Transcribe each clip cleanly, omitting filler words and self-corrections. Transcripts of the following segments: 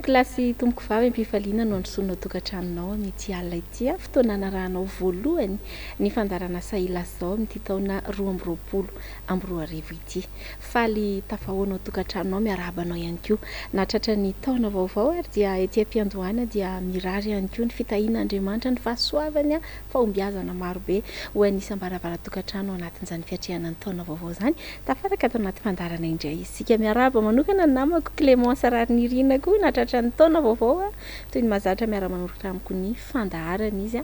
Tompoko lahy sy tompoko vavy, am-pifaliana no androsoanao tokantranonao amin'ity alina ity, fotoana anarahanao voalohany ny fandaharana Sahilazao amin'ity taona 2022 ity. Faly tafahoana ao tokantranonao, miarahaba anao ihany koa nahatratra ny taona vaovao ary dia ety am-piandohana dia mirary ihany koa ny fitahian'Andriamanitra, ny fahasoavany, fahombiazana marobe ho an'ny isam-baravaran-tokantrano ao anatin'izany fiatrehana ny taona vaovao izany. Tafaraka ato anaty fandaharana indray isika. Miarahaba manokana ny namako Clémence Raharinirina koa nahatratra ny taona vaovao toy ny mahazatra miara-manoratra amiko ny fandaharana izy.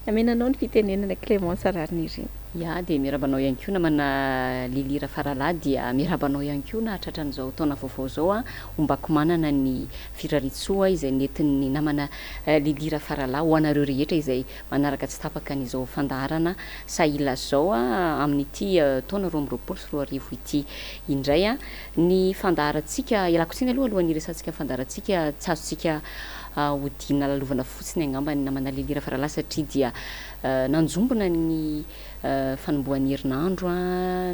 Amena anao ny fitenenana Clémence Raharinirina. Ya, dia miarahaba anao ihany koa namana Lily Rafaralahy, dia miarahaba anao ihany koa nahatratra an'izao taona vaovao izao an, ombako manana ny firariantsoa izay nentin'ny namana Lily Rafaralahy ho anareo rehetra izay manaraka tsy tapaka an'izao fandaharana Sahila izao amin'ity taona 2022 ity indray. Ny fandaharantsika, ialako tsiny aloha alohan'ny hiresahantsika ny fandaharantsika, tsy azontsika hodiana lalovana fotsiny angamba ny namana Lily Rafaralahy satria dia nanjombona ny fanombohan'ny herinandro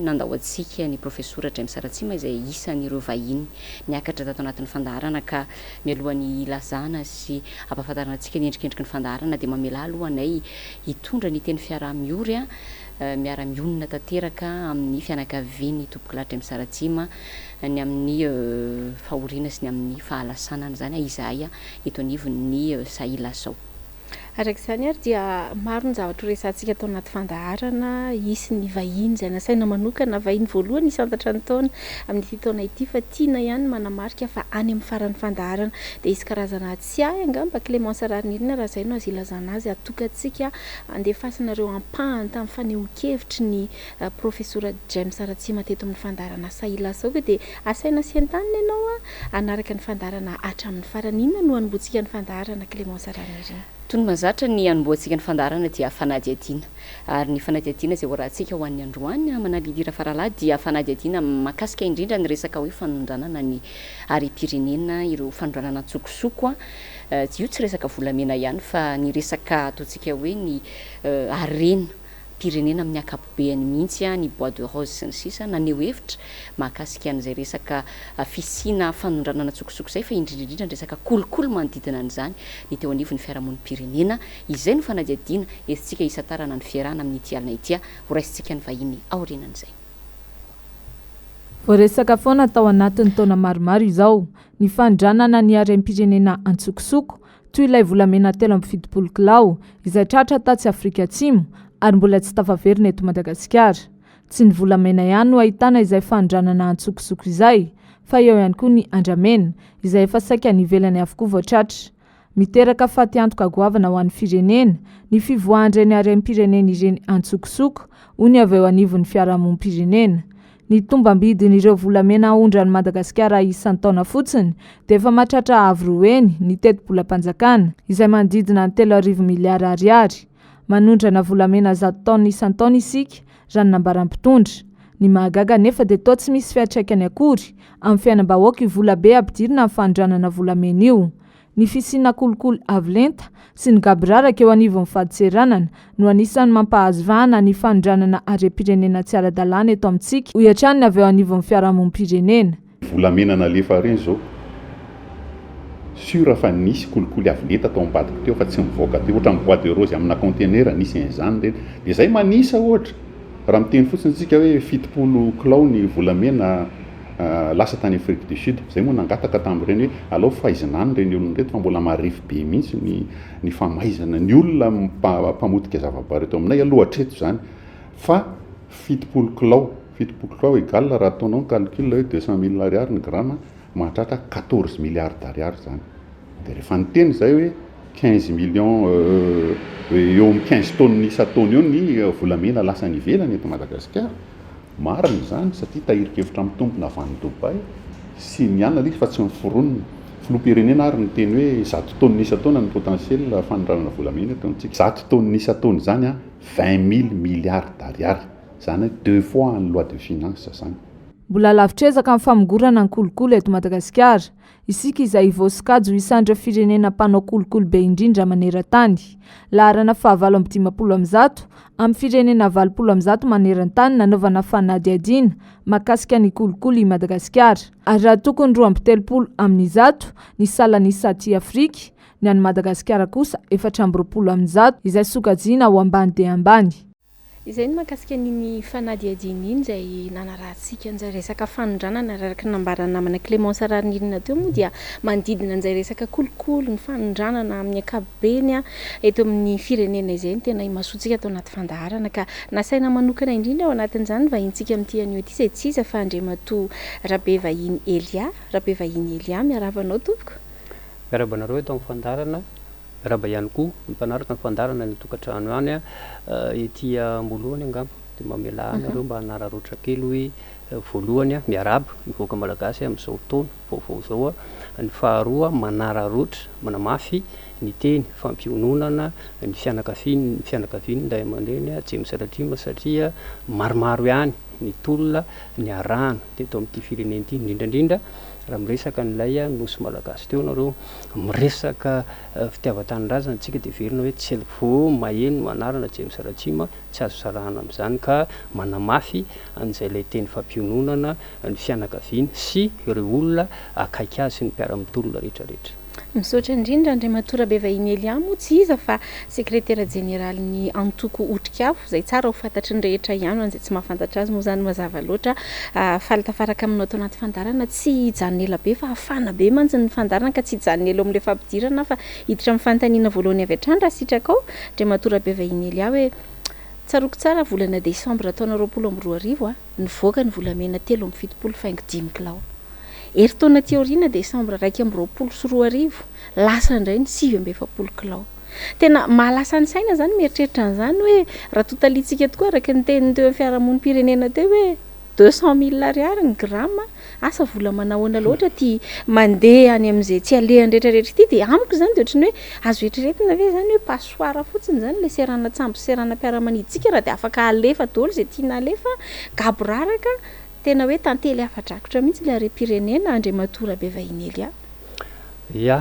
nandao antsika ny Profesora James Ratsima izay isan'ireo vahiny niakatra tato anatin'ny fandaharana ka mialohan'ny hilazana sy hampahafantarana antsika ny endrikendriky ny fandaharana dia mamelà aloha anay hitondra ny teny fiaraha-miory miara-mionona tanteraka amin'ny fianakavian'ny Tompokolahy James Ratsima ny amin'ny fahoriana sy ny amin'ny fahalasanana izany izahay eto anivon'ny Sahilazao. Araka izany ary dia maro ny zavatra ho resahantsika ato anaty fandaharana, hisy ny vahiny izay nasaina manokana, vahiny voalohany hisantatra ny taona amin'ity taona ity fa tiana ihany ny manamarika fa any amin'ny faran'ny fandaharana dia hisy karazana tsiahy angamba, Clémence Raharinirina raha izay no azo ilazana azy, hatokantsika handefasanareo ampahany tamin'ny fanehoan-kevitry ny Profesora James Ratsima teto amin'ny fandaharana Sahilasaoka dia asaina sy entanina ianao hanaraka ny fandaharana hatramin'ny farany. Inona no hanombohantsika ny fandaharana Clémence Ranirina? Toy ny mahazatra ny hanombohantsika ny fandaharana dia fanadihadiana. Ary ny fanadihadiana izay hoarahantsika ho an'ny androany Manalily Rafaralahy dia fanadihadiana mahakasika indrindra ny resaka hoe fanondranana ny harem-pirenena, ireo fanondranana an-tsokosoko. Io tsy resaka volamena ihany fa ny resaka ataontsika hoe ny harena. pirenena amin'ny ankapobeany mihitsy ny bois de rose sy ny sisa naneho hevitra mahakasika an'izay resaka fisiana fanondranana an-tsokosoko izay fa indrindra indrindra ny resaka kolikoly manodidina an'izany ny teo anivon'ny fiarahamonim-pirenena. Izay no fanadihadiana entintsika hisantarana ny fiarahana amin'ity alina ity. Horaisintsika ny vahiny aorianan'izay. Voaresaka foana tao anatin'ny taona maromaro izao ny fanondranana ny harem-pirenena an-tsokosoko toy ilay volamena 73 kilao izay tratra tatsy Afrika Atsimo ary mbola tsy tafaverina eto Madagasikara. Tsy ny volamena ihany no ahitana izay fanondranana antsokosoko izay fa eo ihany koa ny andramena izay efa saika any ivelany avokoa vao tratra. Miteraka fatiantoka goavana ho an'ny firenena ny fivoahan'ireny harem-pirenena ireny antsokosoko, hoy ny avy eo anivon'ny fiarahamonim-pirenena. Ny tombam-bidin'ireo volamena aondran'i Madagasikara isan-taona fotsiny dia efa mahatratra avo roa heny ny tetibolam-panjakana, izay manodidina ny 3000 miliara ariary. Manondrana volamena zato taonina isan-taona isika, raha ny nambaran'ny mpitondra. Ny mahagaga anefa dia toa tsy misy fiantraikany akory amin'ny fiainam-bahoaka io volabe ampidirina amin'ny fanondranana volamena io. Ny fisiana kolikoly avo lenta sy ny gaboraraka eo anivon'ny fadintseranana no anisan'ny mampahazo vahana ny fanondranana harem-pirenena tsy ara-dalàna eto amintsika, hoy hatrany ny avy eo anivon'ny fiarahamonim-pirenena. Volamena nalefa ireny izao, sûr fa nisy kolikoly avo lenta tao ambadika teo fa tsy nivoaka teo, ohatran'ny bois de rose amina conteneur nisy an'izany ireny, dia izay manisa ohatra, raha miteny fotsiny isika hoe 70 kilao ny volamena lasa tany Afrique du Sud, zay moa nangataka tamin'ireny hoe alao faizina any ireny olona ireto fa mbola marefo be mihitsy ny ny famaizana ny olona mpamotika zava-bary eto aminay aloha hatreto izany fa 70 kilao, 70 kilao egal raha ataonao ny calcul hoe 200 mille ariary ny gramme mahatratra 14 milliards d'ariary izany, dia rehefa niteny izay hoe 15 millions eo amin'ny 15 tonnes isan-taona eo ny volamena lasa any ivelany eto Madagasikara. Marina izany satria tahirin-kevitra mitombina avy any Dubaï sy ny anona ilay izy fa tsy noforonina. Filoham-pirenena ary niteny hoe 100 tonnes isan-taona ny potentiel fanondranana volamena eto amintsika. 100 tonnes isan-taona izany an, 20 mille milliards d'ariary. Izany hoe deux fois an'ny loi de finance izany. Mbola lavitr'ezaka ny famongorana ny kolikoly eto Madagasikara. Isika izay voasokajy ho isan'ireo firenena mpanao kolikoly be indrindra maneran-tany. Laharana fahavalo 158 amin'ny firenena 180 maneran-tany nanaovana fanadihadiana mahakasika ny kolikoly i Madagasikara. Ary raha tokony 132 ny salan'isa aty Afrika, ny an'i Madagasikara kosa 24 izay sokajiana ho ambany dia ambany. Izay ny mahakasika an'iny fanadihadiana iny izay nanarahantsika an'izay resaka fanondranana ary araka ny nambaran'ny namana Clémence Raharinirina teo moa dia manodidina an'izay resaka kolikoly, ny fanondranana amin'ny ankapobeny eto amin'ny firenena izay no tena imasoantsika ato anaty fandaharana ka nasaina manokana indrindra ao anatin'izany ny vahintsika amin'ity anio ity izay tsy iza fa Andriamatoa Rabevahiny Elia. Rabevahiny Elia, miarahaba anao tompoko. Miarahaba anareo eto amin'ny fandaharana. Miarahaba ihany koa ny mpanaraka ny fandaharana any an-tokantrano any. Ety am-boalohany angamba dia mamelà ahy nareo mba hanararaotra kely hoe voalohany miarahaba ny vahoaka malagasy amin'izao taona vaovao izao. Ny faharoa manararaotra manamafy ny teny fampiononana ny fianakaviany ny fianakavian'ny ray aman-dreny James Ratrima satria maromaro ihany ny tolona niarahana teto amin'ity firenena ity indrindra indrindra raha miresaka an'ilay nosy malagasy teo nareo miresaka fitiavan-tanindrazana tsika dia heverina hoe tsy vao maheno anarana James Ratsima tsy azo sarahana amin'izany ka manamafy an'izay ilay teny fampiononana ny fianakaviany sy ireo olona akaiky azy sy ny mpiara-mitolona rehetra rehetra. Misaotra indrindra Andriamatoa Rabevahiny Elia moa tsy iza fa sekretera jeneralin'ny antoko Otrikafo izay tsara ho fantatry ny rehetra ihany ho an'izay tsy mahafantatra azy moa izany mazava loatra. Faly tafaraka aminao ato anaty fandaharana, tsy hijanona ela be fa hafana be mantsy ny fandaharana ka tsy hijanona ela eo amin'ilay fampidirana aho fa hiditra amin'ny fanontaniana voalohany avy hatrany raha sitrakao Andriamatoa Rabevahiny Elia hoe tsaroako tsara volana desambra taona 2020 nivoaka ny volamena 73 faingo 5 kilao. Herintaona aty aoriana, desambra 2021, lasa indray ny 49 kilao. Tena mahalasa ny saina izany mieritreritra an'izany hoe raha totalintsika tokoa araka ny teniny teo amin'ny fiarahamonim-pirenena teo hoe 200 000 ariary ny grama, asa vola manahoana loatra ity mandeha any amin'izay tsy alehany rehetrarehetra ity dia amiko izany dia ohatran'ny hoe azo eritreretina ve izany hoe passoire fotsiny izany ilay seranan-tsambo sy seranam-piaramanidintsika raha dia afaka alefa daholo izay tiana alefa, gaboraraka. Tena hoe tantely afa-drakotra mihitsy ilay harem-pirenena, Andriamatoa Rabevahiny Elia. Ya,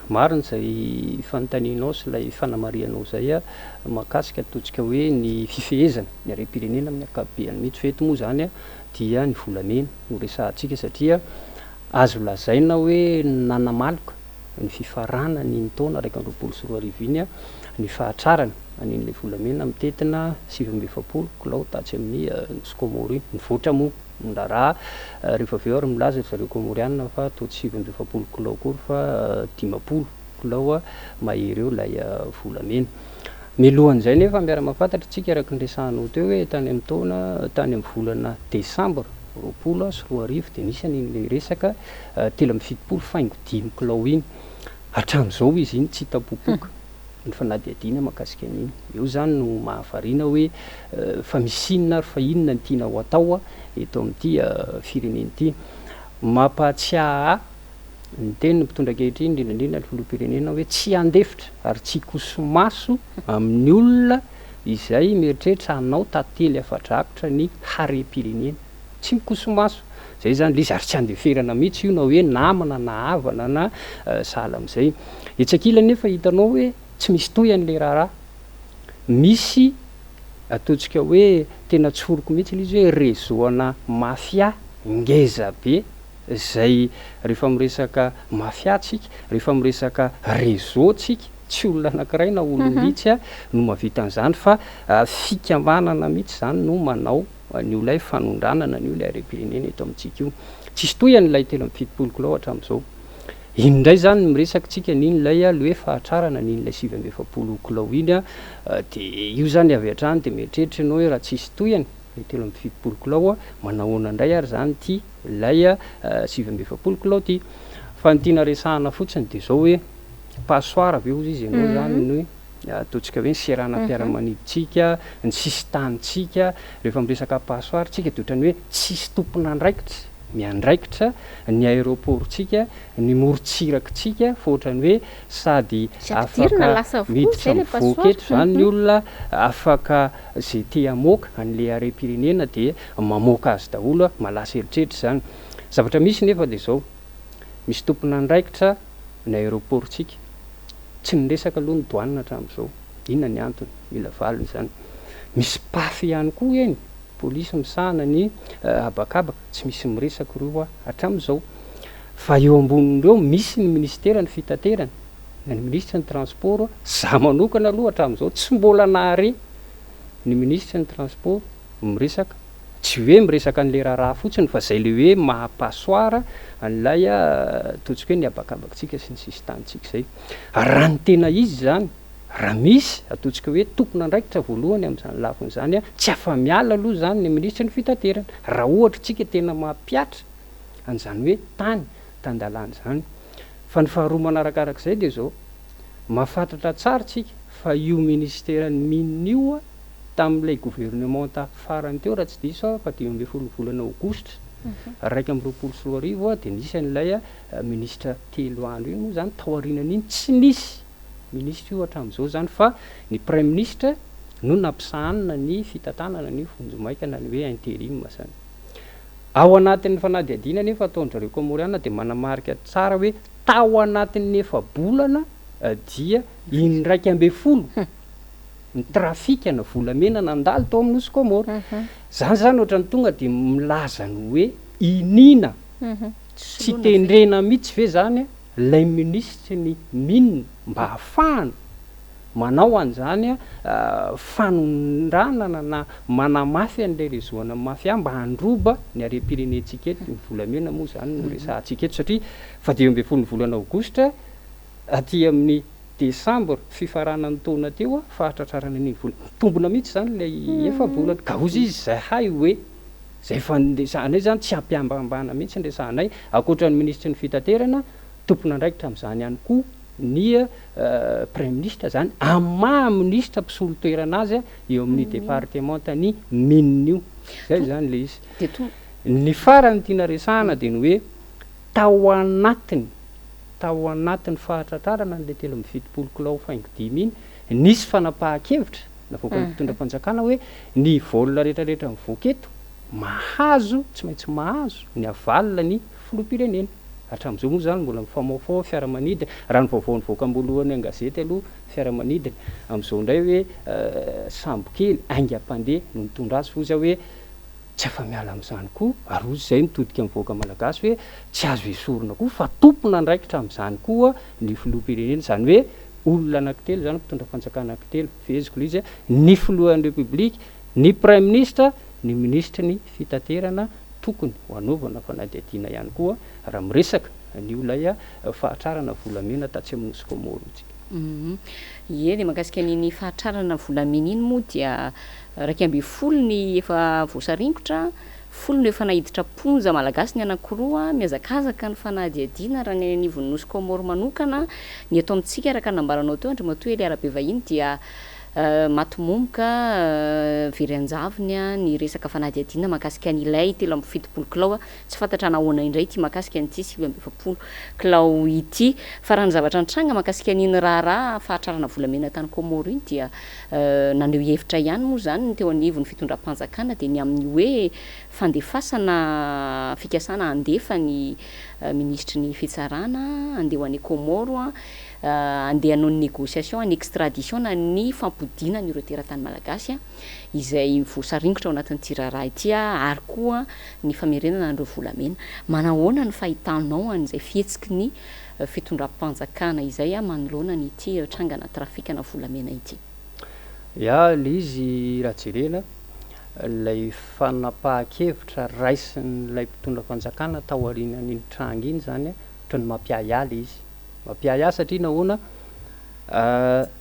marina izay fanontanianao sy ilay fanamarihanao izay mahakasika ataontsika hoe ny fifehezana ny harem-pirenena amin'ny ankapobeny mihitsy fa eto moa izany dia ny volamena no resahantsika satria azo lazaina hoe nanamaloka ny fifaranan'iny taona 2021 iny ny fahatrarana an'iny ilay volamena mitentina 49 kilao tatsy amin'ny nosy Kômôro iny. Nivoatra moa ny raharaha rehefa avy eo ary milaza ry zareo Kômôrianina fa toa tsy 49 kilao akory fa 50 kilao mahery eo ilay volamena. Mialohan'izay nefa miara-mahafantatra isika araka ny resahanao teo hoe tany amin'ny taona tany amin'ny volana desambra 2020 dia nisy an'iny ilay resaka 73 faingo 5 kilao iny. Hatramin'izao izy iny tsy hita popoka ny fanadihadiana mahakasika an'iny. Eo izany no mahavariana hoe fa misy inona ary fa inona no tiana ho atao eto amin'ity firenena ity. Mampahatsiahy ahy ny tenin'ny mpitondra ankehitriny, indrindra indrindra ny filoham-pirenena hoe tsy handefitra ary tsy hikoso-maso amin'ny olona izay mieritreritra hanao tantely afa-drakotra ny harem-pirenena. Tsy mikoso-maso. Izay izany ilay izy ary tsy andeferana mihitsy io na hoe namana na havana na sahala amin'izay. Etsy ankilany nefa hitanao hoe tsy misy tohiny ilay raharaha. Misy ataontsika hoe tena tsoriko mihitsy ilay izy hoe réseau ana mafia ngeza be izay rehefa miresaka mafia tsika, rehefa miresaka réseau tsika, tsy olona anankiray na olom-bitsy no mahavita an'izany fa fikambanana mihitsy izany no manao an'io ilay fanondranana an'io ilay harem-pirenena eto amintsika io. Tsisy tohiny ilay 73 kilao hatramin'izao. Iny indray izany ny miresaka tsika an'iny ilay le hoe fahatrarana an'iny ilay 49 kilao iny dia io izany avy hatrany dia mieritreritra ianao hoe raha tsisy tohiny ilay 73 kilao manahoana indray ary izany ity ilay 49 kilao ity. Fa ny tiana resahana fotsiny dia izao hoe passoire ve hozy izy ianao izany ny ataontsika hoe ny seranam-piaramanidintsika, ny sisin-tanintsika, rehefa miresaka passoire tsika dia ohatran'ny hoe tsisy tompon'andraikitra. miandraikitra ny aéroport-tsika, ny morontsirakitsika fa ohatran'ny hoe sady Tsy ampidirina, afaka lasa avokoa miditra izay ilay mivoaka passoire. eto izany ny olona, afaka izay te hamoaka an'ilay harem-pirenena dia mamoaka azy daholo, mahalasa eritreritra izany. Zavatra misy nefa dia izao, misy tompon'andraikitra ny aéroport-tsika, tsy niresaka aloha ny douane hatramin'izao, inona ny antony, mila valiny izany. Misy paf ihany koa eny, polisy misahana ny habakabaka, tsy misy miresaka ireo hatramin'izao. Fa eo ambonin'ireo misy ny minisiteran'ny fitaterana, na ny minisitry ny transport, za manokana aloha hatramin'izao tsy mbola nahare ny minisitry ny transport miresaka, tsy hoe miresaka an'ilay raharaha fotsiny fa zay le hoe maha passoire an'ilay ataontsika hoe ny habakabakitsika sy ny sisin-tanintsika izay. Raha ny tena izy izany, raha misy ataontsika hoe tompon'andraikitra voalohany amin'izany lafiny izany, tsy afa-miala aloha izany ny minisitry ny fitaterana, raha ohatra tsika tena mampihatra an'izany hoe tany tan-dalàna izany. Fa ny faharoa manarakarak'izay dia izao, mahafantatra tsara isika fa io minisiteran'ny mines io tamin'ilay governemanta farany teo raha tsy diso aho fa 15 ny volana aogositra 2021 dia nisy an'ilay minisitra telo andro iny moa izany, tao aorianan'iny tsy nisy minisitra io hatramin'izao izany fa ny praiminisitra no nampisahanina ny fitantanana an'io vonjimaika na ny hoe interim izany. Ao anatin'ny fanadihadiana anefa ataon-dry zareo Kaomoriana dia manamarika tsara hoe tao anatin'ny efa-bolana dia in-iraikambinifolo ny trafikana volamena nandalo tao amin'ny nosy Kaomoro. Izany izany ohatran'ny tonga dia milaza ny hoe iniana tsy tendrena mihitsy ve izany ilay minisitry ny mines mba hahafahana manao an'izany fanondranana na manamafy an'ilay réseau ana mafia mba handroba ny harem-pirenentsika eto, ny volamena moa izany no resahantsika eto satria faha-15 ny volana aogositra aty amin'ny desambra fifaranan'ny taona teo fahatratrarana an'iny vola, mitombina mihitsy izany ilay efa-bolana ka hozy izy izahay hoe izay efa niresahanay izany tsy ampiambambana mihitsy ny resahanay ankoatra ny minisitry ny fitaterana tompon'andraikitra amin'izany ihany koa ny Praiminisitra izany amin'ny maha minisitra mpisolo toerana azy eo amin'io departemantan'ny mines io. Izay izany ilay izy. Ny farany tiana resahana dia ny hoe tao anatiny, tao anatin'ny fahatratrarana an'ilay 73 kilao faingo dimy iny, nisy fanapahan-kevitra navoakan'ny mpitondra fanjakana hoe ny vol rehetrarehetra mivoaka eto mahazo, tsy maintsy mahazo ny aval ny filoham-pirenena. Hatramin'izao moa izany mbola mifamahofaho fiaramanidina. Raha ny vaovao nivoaka am-boalohany an-gazety aloha, fiaramanidina. Amin'izao indray hoe sambo kely haingam-pandeha no nitondra azy. Hoy aho hoe tsy afa-miala amin'izany koa. Ary hoy izay mitodika amin'ny vahoaka malagasy hoe tsy azo esorina koa fa tompon'andraikitra amin'izany koa ny filoham-pirenena. Izany hoe olona anankitelo izany, mpitondra fanjakana anankitelo, feheziko ilay izy, ny filohan'ny Repoblika, ny praiminisitra, ny minisitry ny fitaterana tokony ho anaovana fanadihadiana ihany koa raha miresaka an'io ilay fahatrarana volamena tatsy amin'ny Nosy Kômôro io tsika. Ie, dia mahakasika an'iny fahatrarana volamena iny moa dia 11 ny efa voasaringotra, folo no efa naiditra am-ponja malagasy ny anankiroa, mihazakazaka ny fanadihadiana raha ny any anivon'ny Nosy Kômôro manokana. Ny eto amintsika araka ny nambaranao teo Andriamatoa Elia Rabevahiny dia Maty momoka, very an-javony ny resaka fanadihadiana mahakasika an'ilay 73 kilao. Tsy fantatra nahoana indray ity mahakasika an'ity 49 kilao ity. Fa raha ny zavatra nitranga mahakasika an'iny raharaha fahatrarana volamena tany Kômôro iny dia naneho hevitra ihany moa izany ny teo anivon'ny fitondram-panjakana dia ny amin'ny hoe fandefasana fikasana handefa ny minisitry ny fitsarana handeha ho any Kômôro Handeha hanao ny négociation ny extradition na ny fampodiana an'ireo teratany malagasy izay voasaringotra ao anatin'ity raharaha ity ary koa ny famerenana an'ireo volamena. Manahoana ny fahitanao an'izay fihetsiky ny fitondram-panjakana izay manoloana an'ity trangana trafikana volamena ity? Ya, ilay izy raha jerena, ilay fanapahan-kevitra raisin'ilay mpitondra fanjakana tao aorianan'iny tranga iny izany, ohatran'ny mampiahiahy ilay izy. Mampiahiahy satria nahoana?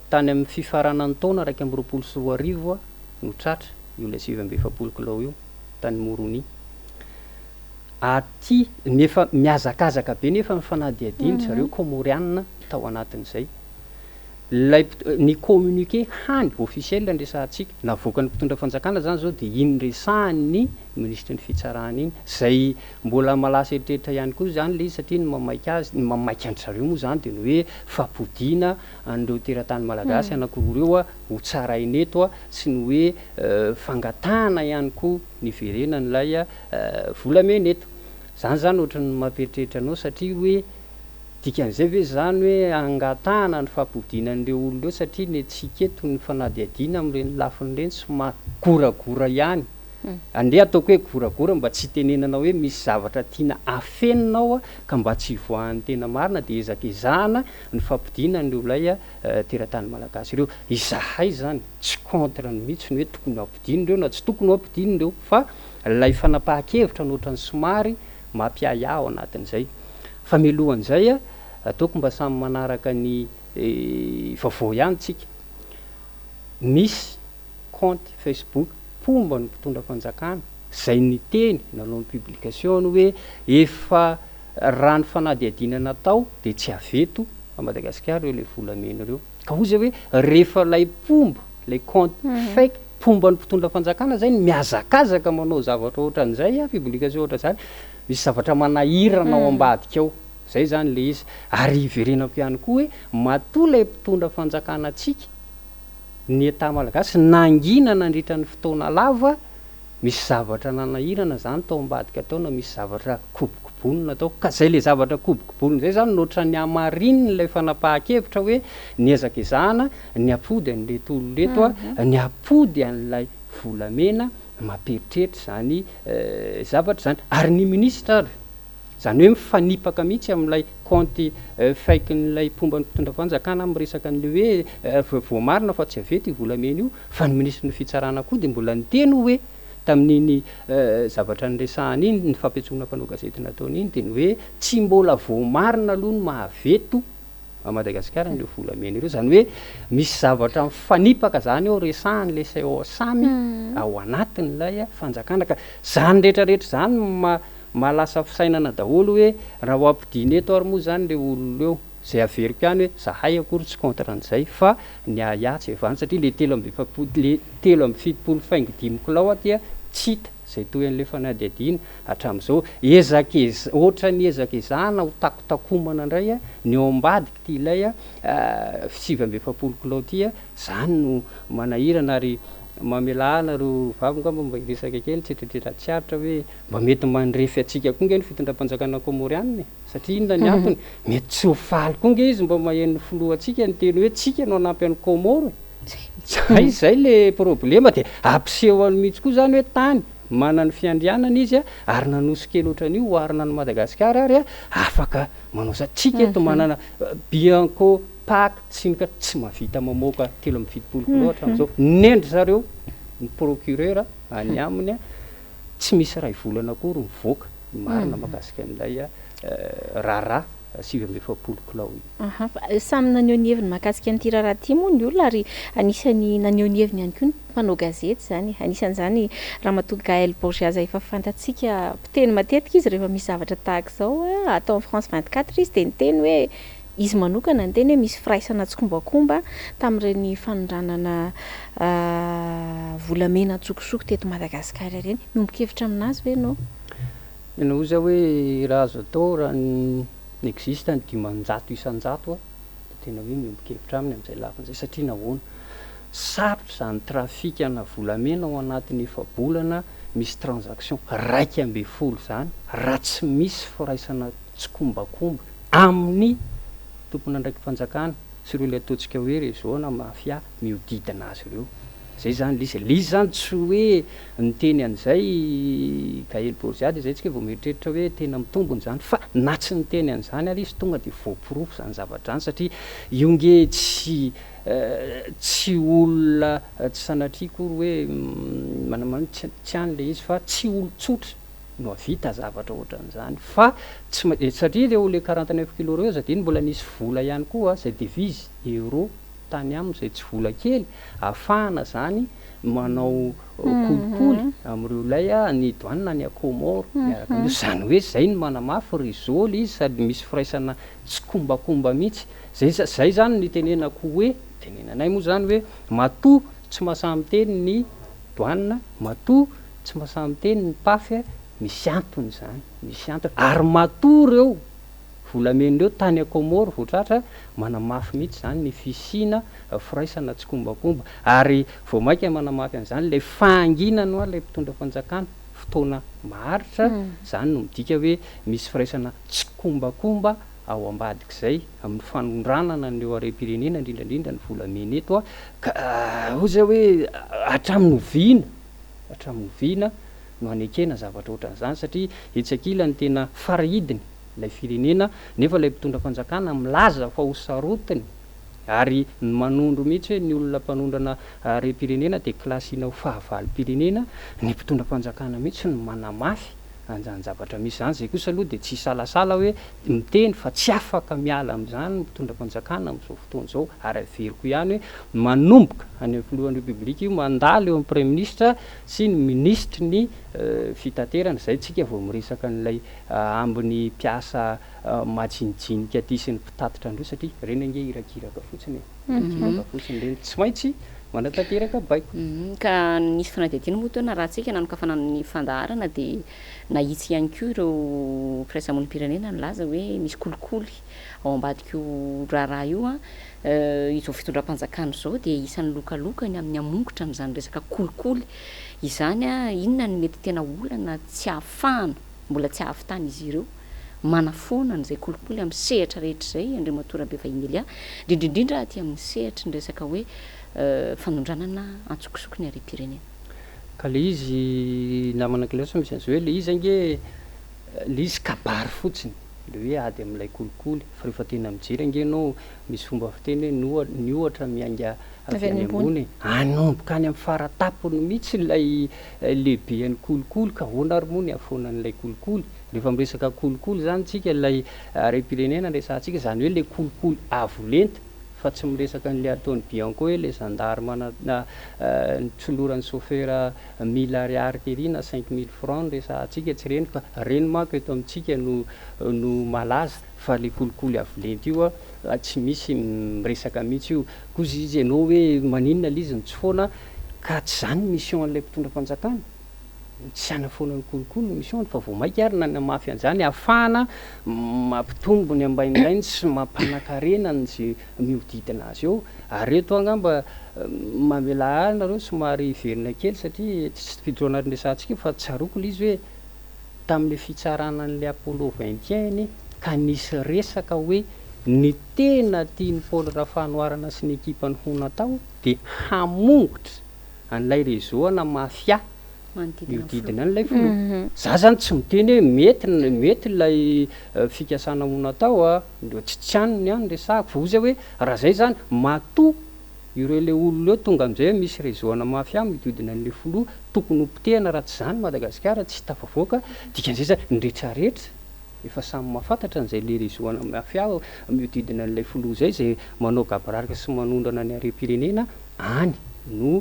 Tany amin'ny fifaranan'ny taona 2021 no tratra io ilay 49 kilao io tany Moroni. Aty, nefa mihazakazaka be nefa ny fanadihadian-dry zareo Kômôrianina tao anatin'izay. Ilay ny communiqué hany officiel no resahantsika, navoakan'ny mpitondra fanjakana izany izao dia iny resahan'ny minisitry ny fitsarana iny, izay mbola mahalasa eritreritra ihany koa izany ilay izy satria ny mamaika azy, ny mamaika an-dry zareo moa izany dia ny hoe fampodiana an'ireo teratany malagasy anankiroa ireo ho tsaraina eto sy ny hoe fangatahana ihany koa ny hiverenan'ilay volamena eto. Izany izany ohatran'ny mampieritreritra anao satria hoe Dikan'izay ve izany hoe angatahana ny fampodiana an'ireo olona ireo satria ny antsika eto ny fanadihadiana amin'ireny lafiny ireny somary goragora ihany. Andeha ataoko hoe goragora mba tsy hitenenana hoe misy zavatra tiana afenina ao ka mba tsy hivoahan'ny tena marina dia ezakezahana ny fampodiana an'ireo ilay teratany malagasy ireo. Izahay izany tsy contre ny mihitsy ny hoe tokony ho ampodiana ireo na tsy tokony ho ampodiana ireo fa ilay fanapahan-kevitra no ohatran'ny somary mampiahiahy ao anatin'izay. Fa mialohan'izay, ataoko mba samy manaraka ny vaovao ihany tsika. Misy compte Facebook mpomba ny mpitondra fanjakana izay niteny nanao ny publication-ny hoe efa raha ny fanadihadiana natao dia tsy avy eto à Madagasikara ireo ilay volamena ireo. Ka hoy izay hoe rehefa ilay mpomba, ilay compte fake mpomba ny mpitondra fanjakana izay no mihazakazaka manao zavatra ohatran'izay, publication ohatran'izany, Misy zavatra manahirana ao ambadika ao. Zay zany le izy. Ary hiverenako ihany koa hoe matoa ilay mpitondra fanjakana antsika, ny Etat malagasy, nangina nandritra ny fotoana lava, misy zavatra nanahirana zany tao ambadika tao na misy zavatra kobokobonina tao. Ka zay le zavatra kobokobonina zay zany no ohatran'ny hamarininy ilay fanapahan-kevitra hoe niezakezahana ny hampody an'ireto olona ireto, ny hampody an'ilay volamena Mampieritreritra izany zavatra izany. Ary ny minisitra ary, izany hoe mifanipaka mihitsy amin'ilay kaonty fake-n'ilay mpomba ny mpitondra fanjakana miresaka an'ilay hoe voamarina fa tsy avy eto io volamena io, fa ny minisitry ny fitsarana koa dia mbola niteny hoe tamin'iny zavatra niresahany iny, ny fampiantsoana mpanao gazety nataony iny dia ny hoe tsy mbola voamarina aloha ny maha avy eto à Madagasikara ireo volamena ireo, izany hoe misy zavatra mifanipaka izany eo resahan'ilay sao samy ao anatin'ilay fanjakana ka izany rehetra rehetra izany no mahalasa fisainana daholo hoe raha ho ampodiana eto ary moa izany ireo olona ireo, izay averiko ihany hoe zahay akory tsy contre an'izay fa ny ahiahy tsy hevan'ny satria ilay 43 ilay 73 faingo dimy kilao aty tsy hita izay toy an'ilay fanadihadiana hatramin'izao. Ezaka ohatran'ny ezaka ezahana ho takotakomana indray ny ao ambadik'ity ilay 49 kilao ity, izany no manahirana ary mamelà ahy nareo vavy angamba mba hiresaka kely tsy eritreretina tsy aritra hoe mba mety mandrefy antsika koa nge ny fitondram-panjakana kômôrianina e! Satria inona ny antony? Mety tsy ho faly koa nge izy mba maheno ny filohantsika niteny hoe tsika no hanampy an'i Kômôro e! Zay zay le problema de ampisehoany mihitsy koa zany hoe tany manana ny fiandrianany izy ary nanosy kely ohatran'io oharina an'i Madagasikara ary afaka manao za tsika eto manana Bianco, Pac sy ny ka tsy mahavita mamoaka 73 kilao hatramin'izao nendry zareo ny procureur any aminy tsy misy iray volana akory mivoaka ny marina mahakasika an'ilay raharaha 49 kilao io. Aha, fa samy naneho ny heviny mahakasika an'ity raharaha ity moa ny olona ary anisan'ny naneho ny heviny ihany koa ny mpanao gazety izany. Anisan'izany Ramatoa Gaëlle Borgia izay efa fantatsika mpiteny matetika izy rehefa misy zavatra tahaka izao. Atao amin'ny France 24 izy dia niteny hoe izy manokana niteny hoe misy firaisana tsikombakomba tamin'ireny fanondranana volamena an-tsokosoko teto Madagasikara ireny. Miombon-kevitra amin'azy ve ianao? Tena hoy za hoe raha azo atao raha ny existe ny 500% aho dia tena hoe miombon-kevitra aminy amin'izay lafiny izay satria nahoana? Sarotra izany trafic ana volamena ao anatin'ny efa-bolana misy transaction 11 izany raha tsy misy firaisana tsikombakomba amin'ny tompon'andraiki-panjakana sy ireo ilay ataontsika hoe réseau na mafia mihodidina azy ireo. Zay zany le izy e. Le izy zany tsy hoe niteny an'izay i Gaël Borgia de zay tsika vao mieritreritra hoe tena mitombina izany fa na tsy niteny an'izany ary izy tonga de voaporofo izany zavatra izany satria io nge tsy tsy olona tsy sanatria akory hoe manamano tsy tsy any le izy fa tsy olon-tsotra no hahavita zavatra ohatran'izany fa tsy ma- satria ireo le 49 kilos ireo aza adino mbola nisy vola ihany koa izay devise euro tany aminy izay tsy vola kely ahafahana zany manao kolikoly amin'ireo ilay ny douane any Comores miaraka amin'io, zany hoe zay no manamafy réseau le izy sady misy firaisana tsikombakomba mihitsy, zay zay zany no itenenako hoe. Tenenanay moa izany hoe matoa tsy mahasahy miteny ny douane, matoa tsy mahasahy miteny ny PAF, misy antony izany, misy antony. Ary matoa ireo volamena ireo tany Comores vao tratra, manamafy mihitsy izany ny fisiana firaisana tsikombakomba. Ary vao mainka manamafy an'izany ilay fahanginana hoa ilay mpitondra fanjakana fotoana maharitra, izany no midika hoe misy firaisana tsikombakomba ao ambadik'izay amin'ny fanondranana an'ireo harem-pirenena, indrindra indrindra ny volamena eto. Ka hoy izay hoe hatramin'ny oviana, hatramin'ny oviana no hanekena zavatra ohatran'izany satria etsy ankilany tena farahidiny ilay firenena nefa ilay mpitondra fanjakana milaza fa ho sarotiny ary ny manondro mihitsy hoe ny olona mpanondrana harem-pirenena dia kilasiana ho fahavalom-pirenena, ny mpitondra fanjakana mihitsy no manamafy an'izany zavatra misy izany, izay kosa aloha dia tsy hisalasala hoe miteny fa tsy afaka miala amin'izany ny mpitondra fanjakana amin'izao fotoana izao ary averiko ihany hoe manomboka any amin'ny filohan'ny Repoblika io mandalo eo amin'ny praiminisitra sy ny minisitry ny fitaterana, izay tsika vao miresaka an'ilay ambiny mpiasa majinijinika aty sy ny mpitatitra an'ireo satria ireny ange irakiraka fotsiny e, irakiraka fotsiny ireny, tsy maintsy manatanteraka baiko. Ka nisy fanadihadiana moa teo narahantsika nanokafana ny fandaharana dia nahitsy ihany koa ireo firaisamonim-pirenena nilaza hoe misy kolikoly ao ambadik'io raharaha io an. Izao fitondram-panjakana izao dia isan'ny lokalokany amin'ny hamongotra an'izany resaka kolikoly izany. Inona no mety tena olana tsy ahafahana, mbola tsy ahavitan'izy ireo manafoana an'izay kolikoly amin'ny sehatra rehetra izay, Andriamatoa Rabevahiny Elia, indrindra indrindra aty amin'ny sehatry ny resaka hoe fanondranana antsokosoko ny harem-pirenena. Ka le izy namana Cléance misy an'izay hoe le izy ange le izy kabary fotsiny le hoe ady amin'ilay kolikoly fa rehefa tena mijery ange ianao misy fomba fiteny hoe ny oha ny ohatra miainga avy any ambony e, hanomboka any amin'ny fara tampony mihitsy ilay lehibean'ny kolikoly ka ahoana ary moa ny hahafoanan'ilay kolikoly? Rehefa miresaka kolikoly izany tsika ilay harem-pirenena resahantsika izany hoe ilay kolikoly avo lenta fa tsy miresaka an'ilay ataon'i Bianco hoe ilay zandary mana nitsoloran'ny chauffeur mille ariary tery na 5000 francs no resahantsika tsy ireny fa ireny manko eto amintsika no no malaza fa ilay kolikoly avo lenta io tsy misy miresaka mihitsy io koa izy ianao hoe maninona ilay izy no tsy foana ka tsy izany ny mission an'ilay mpitondra fanjakana. Tsy hanafoana ny kolikoly ny mission-ny fa vao mainka ary nanamafy an'izany hahafahana mampitombo ny ambaindainy sy mampanakarena an'izay mihodidina azy eo. Ary eto angamba mamelà ahy nareo somary hiverina kely satria tsy tafiditra ao anatin'ny resahantsika io fa tsaroako ilay izy hoe tamin'ilay fitsarana an'ilay Apollo 21 anie ka nisy resaka hoe ny tena tian'i Paul Rafanoharana sy ny ekipany ho natao dia hamongotra an'ilay réseau ana mafia mihodidina an'ilay filoha. Za zany tsy miteny hoe mety mety ilay fikasana ho natao a, tsy tsy any ny ahy no resahako fa hoy zay hoe raha zay zany matoa ireo le olona eo tonga am'zay hoe misy réseau ana mafia mihodidina an'ilay filoha tokony ho potehina raha tsy zany Madagasikara tsy tafavoaka, dikan'izay zany ny retraretra efa samy mahafantatra an'izay le réseau ana mafia mihodidina an'ilay filoha zay, zay manao gaboraraka sy manondrana ny harem-pirenena any no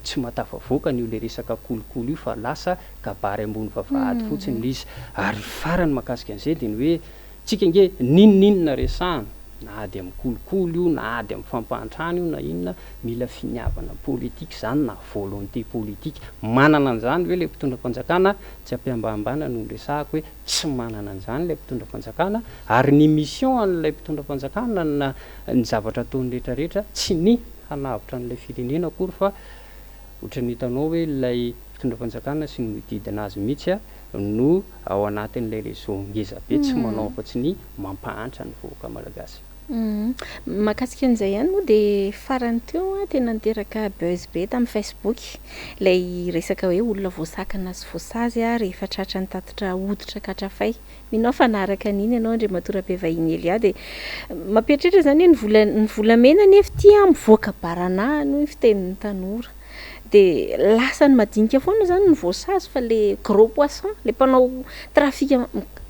tsy mahatafavoaka an'io le resaka kolikoly io fa lasa kabary ambony vavahady fotsiny le izy. Ary farany mahakasika an'izay dia ny hoe tsika ange n'inon'inona resahana na ady amin'ny kolikoly io na ady amin'ny fampahantrana io na inona, mila finiavana politika izany na volonté politique. Manana an'izany ve le mpitondra fanjakana? Tsy am-pihambahambana no niresahako hoe tsy manana an'izany ilay mpitondra fanjakana ary ny mission an'ilay mpitondra fanjakana na ny zavatra ataony rehetra rehetra tsy ny hanavotra an'ilay firenena akory fa ohatran'ny hitanao hoe ilay mpitondra fanjakana sy ny mihodidina azy mihitsy no ao anatin'ilay réseau ngeza be tsy manao afa-tsy ny mampahantra ny vahoaka malagasy. Mahakasika an'izay ihany moa dia farany teo tena niteraka buzz be tamin'ny Facebook ilay resaka hoe olona voasakana sy voasazy rehefa tratra nitatitra hoditra katrafay. Mino aho fa naharaka an'iny ianao Andriamatoa Rabevahiny Elia dia mampieritreritra izany hoe ny vola ny volamena anefa ity an mivoaka baranahiny hoy ny fitenin'ny tanora. Dia lasa ny madinika foana izany no voasazy fa le gros poisson, le mpanao trafic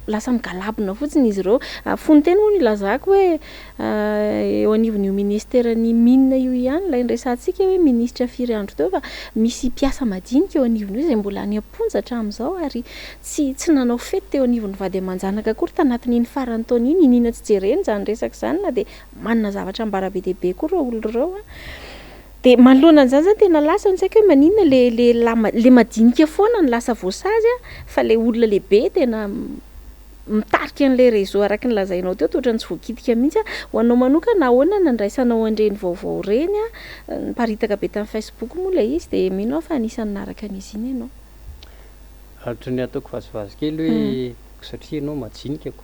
lasa migalabona fotsiny izy ireo. Fony teny moa no ilazako hoe eo anivon'io ministeran'ny mines io ihany ilay niresahantsika hoe minisitra firy andro teo fa misy mpiasa madinika eo anivon'io izay mbola any am-ponja hatramin'izao ary tsy tsy nanao fety teo anivon'ny vady aman-janaka akory tanatin'iny faran'ny taona iny. Iniana tsy jerena izany resaka izany na dia manana zavatra ambara be dia be koa ireo olona ireo an. Dia manoloana an'izany izany tena lasa ny saiko hoe maninona le le la le madinika foana no lasa voasazy an, fa le olona lehibe tena mitarika an'ilay réseau araka ny lazainao teo toa ohatran'ny tsy voakitika mihitsy an. Ho anao manokana ahoana no nandraisanao an'ireny vaovao ireny an? Niparitaka be tamin'ny Facebook moa ilay izy dia mino aho fa anisan'ny naraka an'izy iny ianao. Ohatran'ny ataoko vazivazy kely hoe satria ianao majinika ko.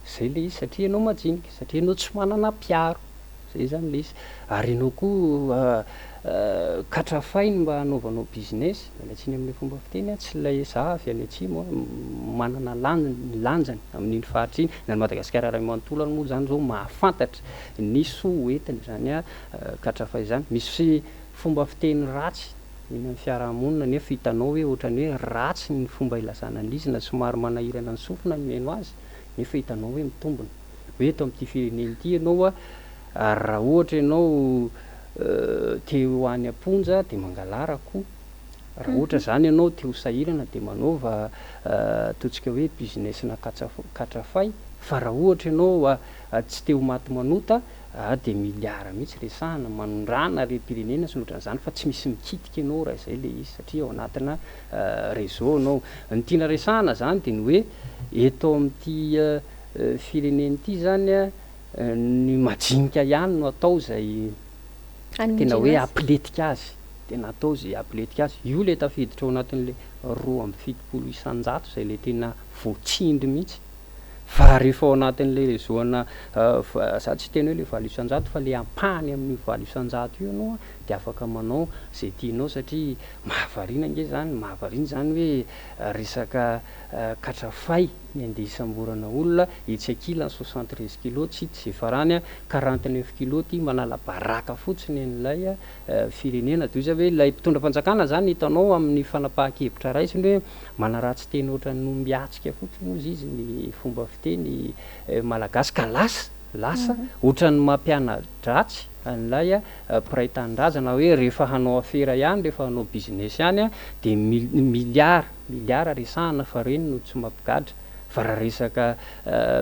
Zay le izy, satria ianao majinika, satria ianao tsy manana mpiaro. Zay zany le izy. Ary ianao koa katrafainy mba hanaovanao business, miala tsiny amin'ilay fomba fiteny an, tsy ilay za avy any atsimo an, manana lanjany, ny lanjany amin'iny faritra iny, na ny Madagasikara iray manontolo ary moa zany zao mahafantatra ny soa ho entiny izany katrafay izany. Misy fomba fiteny ratsy eny amin'ny fiarahamonina nefa hitanao hoe ohatran'ny hoe ratsy ny fomba ilazana an'izy na somary manahirana ny sofina ny mihaino azy nefa hitanao hoe mitombina. Hoe eto amin'ity firenena ity ianao a, ary raha ohatra ianao te ho any am-ponja dia mangalara akoho. Raha ohatra izany ianao te ho sahirana dia manaova ataontsika hoe business-na katrafay. Fa raha ohatra ianao tsy te ho maty manota dia milliard mihitsy resahana, manondrana harem-pirenena sy ny ohatran'izany fa tsy misy mikitika ianao raha izay ilay izy satria ao anatina réseau ianao. Ny tiana resahana izany dia ny hoe eto amin'ity firenena ity izany ny majinika ihany no atao izay tena hoe hampilentika azy, tena atao izay hampilentika azy. Io ilay tafiditra ao anatin'ilay 72% izay ilay tena voatsindry mihitsy. Fa rehefa ao anatin'ilay réseau ana, za tsy hiteny hoe ilay 8% fa ilay ampahany amin'io 8% io ianao dia afaka manao izay tianao satria mahavariana ange izany, mahavariana izany hoe resaka katrafay ny andeha hisamborana olona, etsy ankilany 73 kilos tsy hita izay farany, 49 kilos ity manala baraka fotsiny an'ilay firenena. Toy izay hoe ilay mpitondra fanjakana izany hitanao amin'ny fanapahan-kevitra raisiny hoe manaratsy teny ohatran'ny ombiatsika fotsiny hozy izy ny fomba fiteny malagasy ka lasa lasa ohatran'ny mampiana-dratsy an'ilay mpiray tanindrazana hoe rehefa hanao afera ihany, rehefa hanao business ihany dia milliard milliard resahana fa ireny no tsy mampigadra fa raha resaka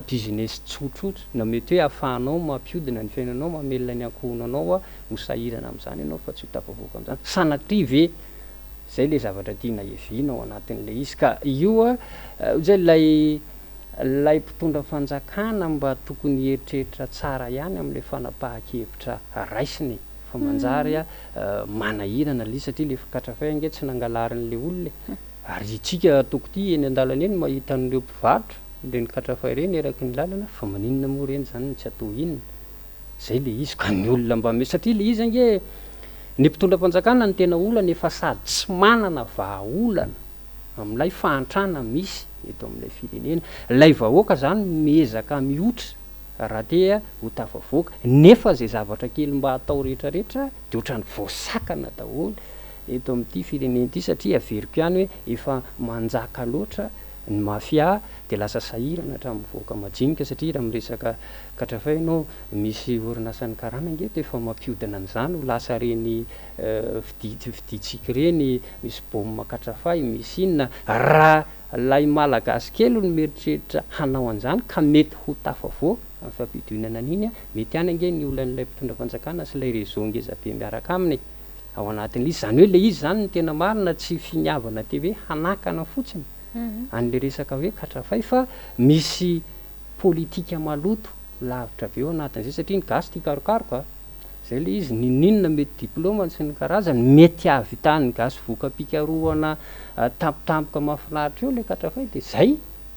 business tsotsotra na mety hoe ahafahanao mampiodina ny fiainanao, mamelona ny ankohonanao ho sahirana amin'izany ianao fa tsy ho tafavoaka amin'izany. Sanatria ve izay ilay zavatra tiana hiaviana ao anatin'ilay izy ka io hoy zay ilay ilay mpitondra fanjakana mba tokony hieritreritra tsara ihany amin'ilay fanapahan-kevitra raisiny e, fa manjary manahirana ilay izy satria ilay katrafay ange tsy nangalarin'ilay olona e, ary isika toko ity eny an-dalana eny mahita an'ireo mpivarotra ireny katrafay ireny eraky ny lalana fa maninona moa ireny izany no tsy atao inona? Zay le izy ka ny olona mba me satria le izy ange ny mpitondra fanjakana no tena olana efa sady tsy manana vahaolana amin'ilay fahantrana misy eto amin'ilay firenena, ilay vahoaka zany miezaka mihotra raha te ho tafavoaka nefa zay zavatra kely mba atao rehetra rehetra de otrany voasakana daholo eto amin'ity firenena ity satria averiko ihany hoe efa manjaka loatra ny mafia de lasa sahirana hatramin'ny vahoaka majinika satria raha miresaka Katrafay ianao, misy orinasan'ny karana ange eto efa mampiodina an'izany ho lasa ireny fidintsika ireny, misy baomina katrafay, misy inona, raha ilay malagasy kely no mieritreritra hanao an'izany ka mety ho tafavoaka amin'ny fampiodinana an'iny, mety any ange ny olan'ilay mpitondra fanjakana sy ilay réseau ngezabe miaraka aminy e, ao anatin'ilay izy, izany hoe ilay izy izany no tena marina tsy finiavana te hoe hanakana fotsiny an'ilay resaka hoe katrafay fa misy politika maloto lavitra be ao anatin'izay satria ny gasy tia karokaroka a! Zay le izy, n'inon'inona mety diplaomany sy ny karazany, mety hahavitan'ny gasy voka-pikarohana tampotampoka mahafinaritra eo le katrafay de zay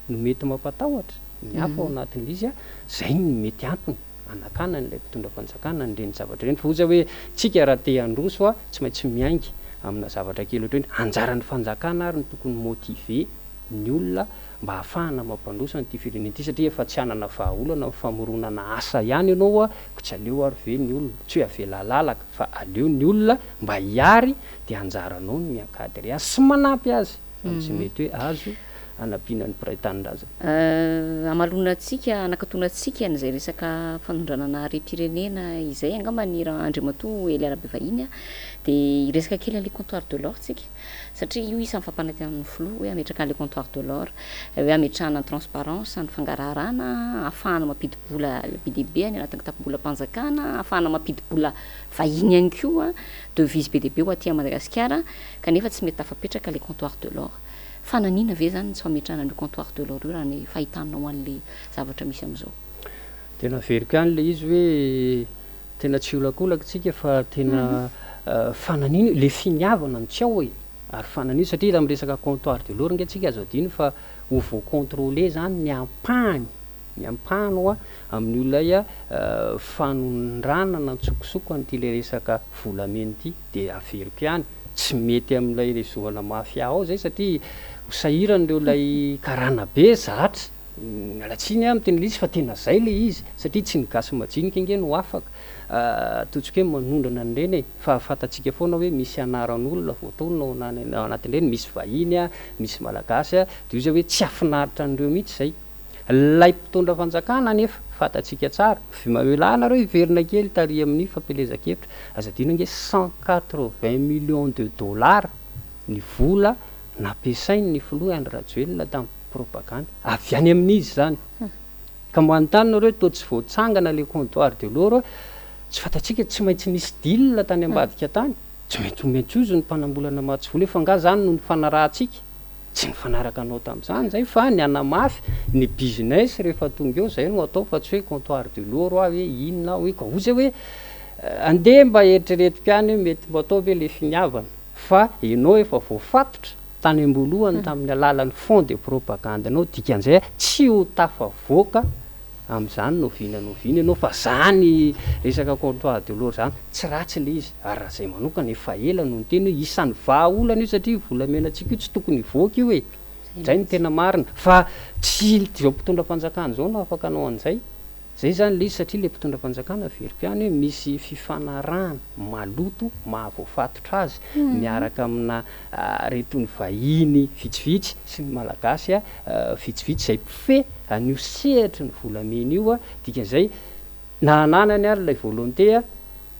no mety mampatahotra ny hafa ao anatin'le izy a, zay no mety antony anakanan'ilay mpitondra fanjakana an'ireny zavatra ireny fa oza hoe tsika raha te handroso a tsy maintsy miainga amina zavatra kely ohatr'ireny, anjaran'ny fanjakana ary no tokony motiver ny olona mba hahafahana mampandroso an'ity firenena ity satria efa tsy hanana vahaolana amin'ny famoronana asa ihany ianao a, ko tsy aleo ary ve ny olona, tsy hoe avela halalaka fa aleo ny olona mba hiary dia anjaranao ny mi-encadrer azy sy manampy azy amin'izay mety hoe azo hanampiana ny mpiray tanindrazana. Hamalona antsika, hanakatona antsika an'izay resaka fanondranana harem-pirenena izay angamba ny Andriamatoa Elia Rabevahiny dia hiresaka kely an'ilay comptoir de l'or tsika satria io isan'ny fampanantenan'ny filoha hoe hametraka an'ilay comptoir de l'or hoe hametrahana ny transparence, ny fangaraharana, hahafahana mampidi-bola be dia be any anatin'ny kitapom-bolam-panjakana, hahafahana mampidi-bola vahiny ihany koa, devise be dia be ho aty Madagasikara kanefa tsy mety tafapetraka ilay comptoir de l'or. Fa nanina ve zany ny tsy fametrahana an'io comptoir de l'or io raha ny fahitanao an'le zavatra misy amin'izao? Tena averiko ihany le izy hoe tena tsy hiolakolaka tsika fa tena fananina io, le finiavana no tsy ao e! Ary fananina satria raha miresaka comptoir de l'or nge tsika azo adino fa ho voa-controler zany ny ampahany, ny ampahany hoa amin'io ilay fanondranana antsokosoko an'ity le resaka volamena ity de averiko ihany tsy mety amin'ilay réseau ana mafia ao zay satria ho sahirana ireo ilay karana be zatra, miala tsiny aho miteny ilay izy fa tena zay ilay izy satria tsy ny gasy majinika ange no afaka ataontsika hoe manondrana an'ireny e, fa fantatsika foana hoe misy anaran'olona voatonona ao anatin'ireny, misy vahiny, misy malagasy, dia io zay hoe tsy hahafinaritra an'ireo mihitsy zay. Ilay mpitondra fanjakana anefa, fantatsika tsara, mamelà anareo hiverina kely tary amin'ny fampielezan-kevitra, aza adino ange 180 millions de dollars ny vola nampiasain'ny filoha Andry Rajoelina tamin'ny propagandy, avy any amin'izy izany. Ka manontany nareo hoe toa tsy voatsangana ilay comptoir de l'or, tsy fantatsika, tsy maintsy nisy deal tany ambadika tany, tsy maintsy omen-tsozo ny mpanambola namatsy vola, fa angaha izany no nifanarahantsika? Tsy nifanaraka anao tamin'izany izay fa ny hanamafy ny business rehefa tonga eo izay no atao fa tsy hoe comptoir de l'or hoa hoe inona hoe ka hoy zay hoe andeha mba eritreretiko ihany hoe mety mba atao ve le finiavana fa enao efa voafatotra tany am-boalohany tamin'ny alalan'ny fond de propagande anao dikan'izay tsy ho tafavoaka amin'izany n'oviana n'oviana ianao fa zany resaka comptoir de l'or zany tsy ratsy le izy ary raha zay manokana efa ela no niteny hoe isan'ny vahaolana io satria volamenantsika io tsy tokony hivoaka io e, zay no tena marina fa tsy zao mpitondra fanjakana zao no afaka hanao an'izay, zay zany le izy satria le mpitondra fanjakana averiko ihany hoe misy fifanarahana maloto mahavoafatotra azy miaraka amina retony vahiny vitsivitsy sy ny malagasy vitsivitsy izay mpifehy an'io sehatry ny volamena io, dikan'izay na ananany ary ilay volonté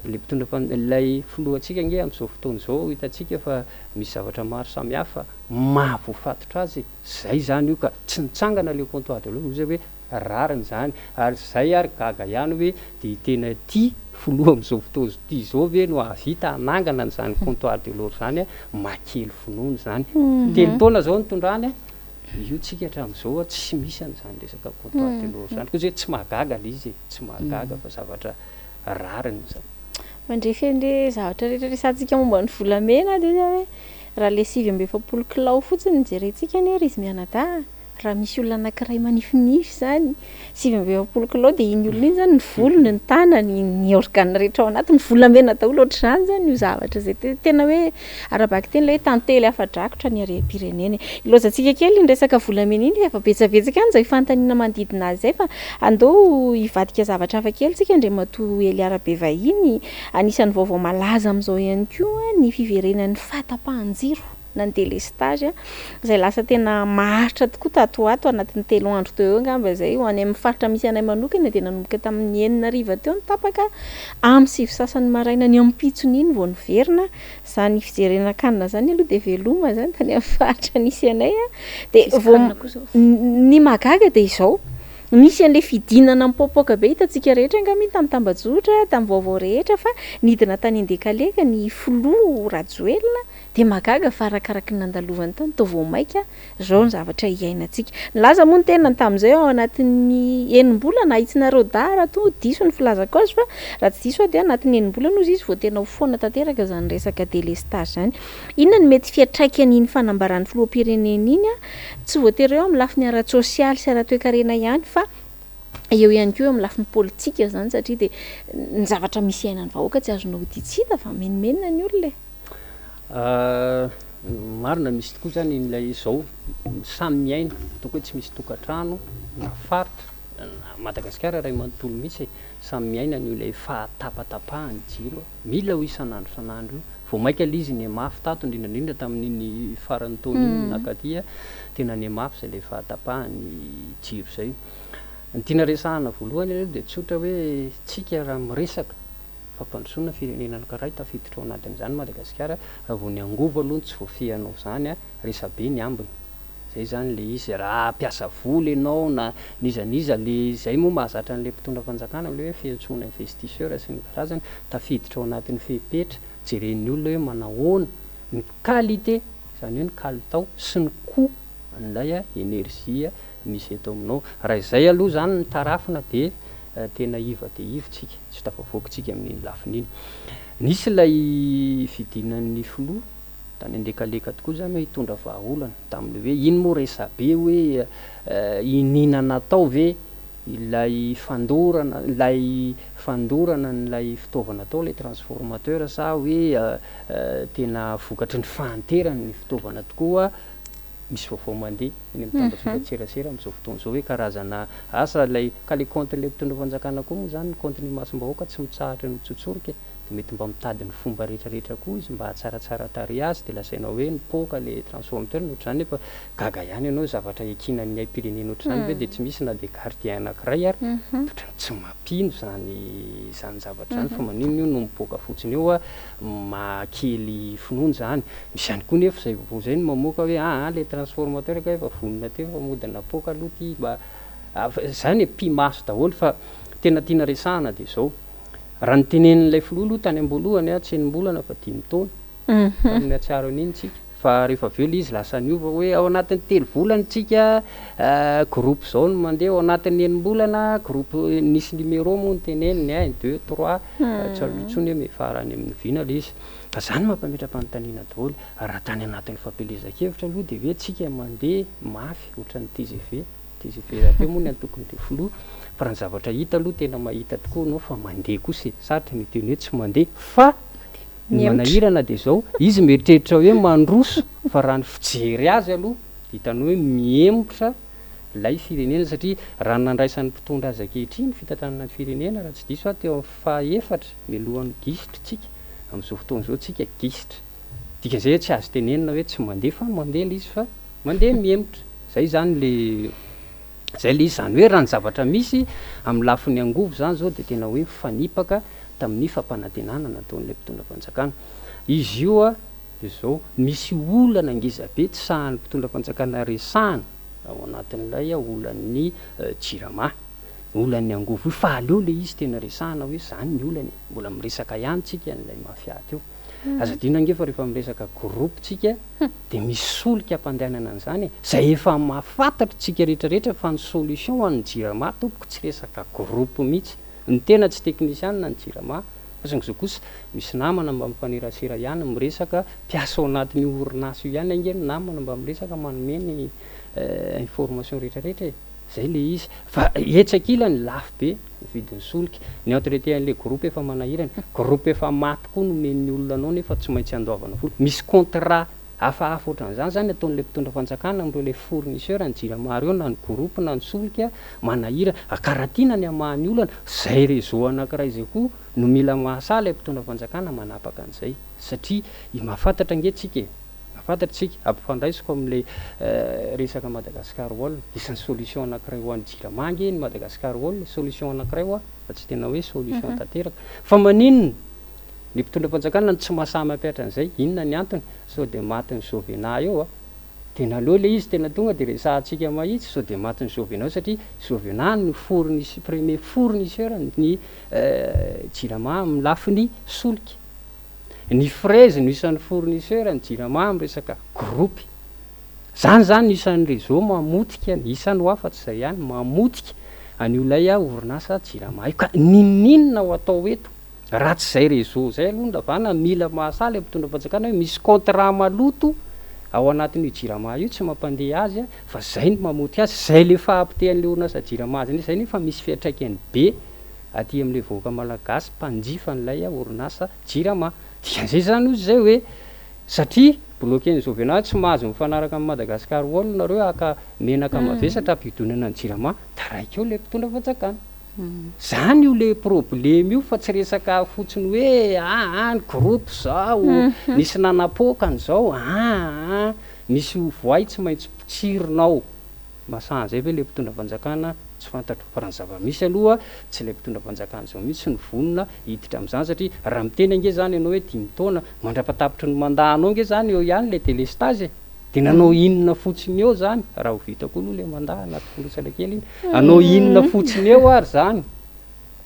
ilay mpitondra fan- ilay filohantsika ange amin'izao fotoana izao hitantsika fa misy zavatra maro samihafa mahavoafatotra azy e, zay zany io ka, tsy nitsangana ilay comptoir de l'or hoy zay hoe rariny izany ary zay ary gaga ihany hoe dia tena ity filoha amin'izao fotoana ity izao ve no hahavita hanangana an'izany comptoir de l'or izany, mahakely finoana izany, 3 taona izao nitondrany, io tsika hatramin'izao tsy misy an'izany resaka comptoir de l'or izany, koa zay tsy mahagaga ilay izy e, tsy mahagaga fa zavatra rariny izany. Mandrefy an'ilay zavatra rehetra resahantsika momba ny volamena dia hoe raha ilay 49 kilao fotsiny no jerentsika anie ry izy mianadahy. Raha misy olona anankiray manifinify izany, 49 kilao, dia iny olona iny izany ny volony, ny tanany, ny organe rehetra ao anatiny, volamena daholo ohatr'izany izany io zavatra izay. Tena hoe ara-bakiteny ilay hoe tantely afa-drakotra ny harem-pirenena e. Ilaozantsika kely iny resaka volamena iny fa efa betsabetsaka ihany izay fanontaniana manodidina azy izay fa andao hivadika zavatra hafa kely tsika Andriamatoa Elia Rabevahiny. Anisan'ny vaovao malaza amin'izao ihany koa ny fiverenan'ny fahatapahan-jiro. na ny délestage izay lasa tena maharitra tokoa tato ho ato anatin'ny 3 andro teo eo angamba izay. Ho any amin'ny faritra misy anay manokana dia nanomboka tamin'ny 6 hariva teo ny tapaka, amin'ny 9 sasany maraina ny ampitsony iny vao niverina. Izany fijerena kanina izany aloha dia veloma izany tany amin'ny faritra nisy anay. Dia vao ny mahagaga dia izao, nisy an'ilay fidinana mipoapoaka be hitantsika rehetra angamba iny tamin'ny tambajotra, tamin'ny vaovao rehetra fa nidina tany Andekaleka ny filoha Rajoelina. Dia mahagaga fa arakaraky ny nandalovany tany toa vao maika izao ny zavatra iainantsika. Nilaza moa ny tenany tamin'izay ao anatin'ny enim-bolana, ahitsinareo dahy raha toa diso ny filazako azy fa raha tsy diso aho dia anatin'ny enim-bolana hozy izy vao tena ho foana tanteraka izany resaka délestage izany. Inona no mety fiantraikan'iny fanambaran'ny filoham-pirenena iny? Tsy voatery eo amin'ny lafiny ara-tsosialy sy ara-toekarena ihany fa eo ihany koa eo amin'ny lafiny politika izany satria dia ny zavatra misy iainan'ny vahoaka tsy azonao hodian-tsy hita fa menomenona ny olona e. Marina misy tokoa zany ilay izao samy miaina ataoko hoe tsy misy tokantrano na faritra na Madagasikara iray manontolo mihitsy e, samy miaina an'io ilay fahatapatapahan'ny jiro mila ho isan'andro isan'andro io. Vao mainka ilay izy nihamafy tato, indrindra indrindra tamin'iny faran'ny taona iny nankaty, tena nihamafy izay ilay fahatapahan'ny jiro izay. Ny tiana resahana voalohany aloha dia tsotra hoe tsika raha miresaka fampandrosoana firenena anankiray tafiditra ao anatin'izany Madagasikara, raha vao ny angovo aloha no tsy voafehinao izany, resabe ny ambiny. Zay zany le izy, raha hampiasa vola ianao na n'iza n'iza le, zay moa mahazatra an'le mpitondra fanjakana le hoe fiantsoana investisseur sy ny karazany, tafiditra ao anatin'ny fepetra jeren'ny olona hoe manahoana ny qualité zany hoe ny kalitao sy ny coût an'ilay énergie misy eto aminao. Raha izay aloha zany no tarafina de tena iva dia iva tsika, tsy tafavoaka tsika amin'iny lafiny iny. Nisy ilay fidinan'ny filoha Tany Andekaleka tokoa izany hoe hitondra vahaolana tamin'ilay hoe iny moa resabe hoe iniana natao ve ilay fandorana ilay fandorana an'ilay fitaovana tao ilay transformateur sa hoe tena vokatry ny fahanterany ny fitaovana tokoa. Misy vaovao mandeha eny amin'ny tambajotran-tserasera amin'izao fotoana izao hoe karazana asa ilay ka ilay compte-n'ilay mpitondra fanjakana koa moa izany ny compte-n'ny imasom-bahoaka tsy mitsahatra ny mitsotsorika e. dia mety mba mitady ny fomba rehetra rehetra koa izy mba hahatsaratsara tarehy azy dia lazainao hoe nipoaka le transformateur ny ohatr'izany nefa gaga ihany ianao zavatra iankinan'ny aim-pirenena ohatr'izany ve dia tsy misy na dia gardien anankiray ary ohatran'ny tsy mampino izany izany zavatra izany fa maninona io no mipoaka fotsiny eo a mahakely finoana izany misy ihany koa nefa izay vaovao izay no mamoaka hoe aa le transformateur kay efa vonona teo fa mody napoaka aloha ity mba izany e pi-maso daholo fa tena tiana resahana dia izao Raha ny tenenin'ilay filoha aloha tany am-boalohany tsy enim-bolana fa dimy taona. Samy nahatsiaro an'iny tsika. Fa rehefa avy eo ilay izy lasa niova hoe ao anatin'ny telo volana tsika groupe izao no mandeha, ao anatin'ny enim-bolana groupe nisy numéro moa ny teneniny un, deux, trois, tsy azoko intsony hoe miafara any amin'ny oviana ilay izy. Fa izany mampametra-panontaniana daholo. Raha tany anatin'ny fampielezan-kevitra aloha dia hoe tsika mandeha mafy ohatran'ny tgv. Tgv rahateo moa ny antokon'ilay filoha, fa raha ny zavatra hita aloha tena mahita tokoa ianao fa mandeha kosa e, sarotra ny hiteny hoe tsy mandeha fa ny manahirana dia izao, izy mieritreritra hoe mandroso fa raha ny fijery azy aloha dia hitanao hoe mihemotra ilay firenena satria raha ny nandraisan'ny mpitondra azy ankehitriny fitantanana ny firenena raha tsy diso aho teo amin'ny faha efatra mialohan'ny gisitra tsika, amin'izao fotoana izao tsika gisitra, dikan'izay hoe tsy azo tenenina hoe tsy mandeha fa mandeha ilay izy fa Mandeha mihemotra. Zay zany le zay le izy. Zany hoe raha ny zavatra misy amin'ny lafiny angovo zany zao dia tena hoe mifanipaka tamin'ny fampanantenana nataon'ilay mpitondra fanjakana. Izy io a dia zao, misy olana ngeza be tsy sahan'ny mpitondra fanjakana resahana ao anatin'ilay olan'ny jirama, olan'ny angovo io fa aleo le izy tena resahana hoe zany ny olana e. Mbola miresaka ihany tsika an'ilay mafia teo. Aza adino ange fa rehefa miresaka groupe tsika dia misy solika ampandehanana an'izany e! Izay efa mahafantatry tsika rehetra rehetra fa ny solution ho an'ny jirama tompoko tsy resaka groupe mihitsy, ny tena tsy teknisianina ny jirama fa saingy izao kosa misy namana mba mifanerasera ihany miresaka, mpiasa ao anatin'io orinasa io ihany ange ny namana mba miresaka manome ny information rehetra rehetra e! Zay le izy. Fa etsy ankilany lafo be ny vidin'ny solika. Ny entretien an'le groupe efa manahirana. Groupe efa maty koa nomen'ny olona anao nefa tsy maintsy andoavana vola. Misy contrat hafahafa ohatran'izany zany ataon'le mpitondra fanjakana amin'ireo le fournisseur ny jirama reo na ny groupe na ny solika. Manahirana. Karaha ny hamaha ny olana. Zay réseau anankiray zay koa no mila mahasahy ilay mpitondra fanjakana manapaka an'izay. Satria i mahafantatra ange tsika e. Mahafantatra isika, ampifandraisiko amin'ilay resaka Madagascar Wall, isan'ny solution anankiray ho an'ny Jirama ange ny Madagascar Wall e, solution anankiray hoa fa tsy tena hoe solution tanteraka. Fa maninona ny mpitondra fanjakana no tsy mahasahy mampihatra an'izay? Inona ny antony? Sao dia matin'ny Jovena eo a! Tena aleo ilay izy tena tonga dia resahantsika mahitsy sao dia matin'ny Jovena eo satria Jovena no fournis- premier fournisseur ny Jirama amin'ny lafiny solika. Ny fraise no isan'ny fournisseur ny jirama amin'ny resaka groupe. Zany zany no isan'ny réseau mamotika, ny isany hoa fa tsy zay ihany, mamotika an'io ilay orinasa jirama io. Ka n'inon'inona ho atao eto, raha tsy zay réseau zay aloha no ravana, mila mahasahy ilay mpitondra fanjakana hoe misy contrat maloto ao anatin'io jirama io tsy mampandeha azy fa zay no mamotika azy, zay le fahapotehan'ilay orinasa jirama azy zay nefa misy fiantraikany be aty amin'ilay vahoaka malagasy mpanjifa an'ilay orinasa Jirama. Dikan'izay izany hozy izay hoe satria bloquer-n'i Jovenal tsy mahazo mifanaraka amin'i Madagascar Oil nareo haka menaka mavesatra hampidonana ny Jirama, taraiky eo ilay mpitondra fanjakana. Zany io le probleme io fa tsy resaka fotsiny hoe aa ny groupe zao, nisy nanapoaka an'izao, aa misy voay tsy maintsy potsirinao. Mahasahy an'izay ve le mpitondra fanjakana? Tsy fantatro. Fa raha ny zava-misy aloha tsy ilay mpitondra fanjakana izao mihitsy no vonona hiditra amin'izany satria raha miteny ange izany ianao hoe dimy taona mandra-patapitry ny mandat anao ange izany eo ihany ilay delestazy e! Dia nanao inona fotsiny eo izany? Raha ho vita koa aloha ilay mandat anaty fonosana kely iny. Hanao inona fotsiny eo ary izany?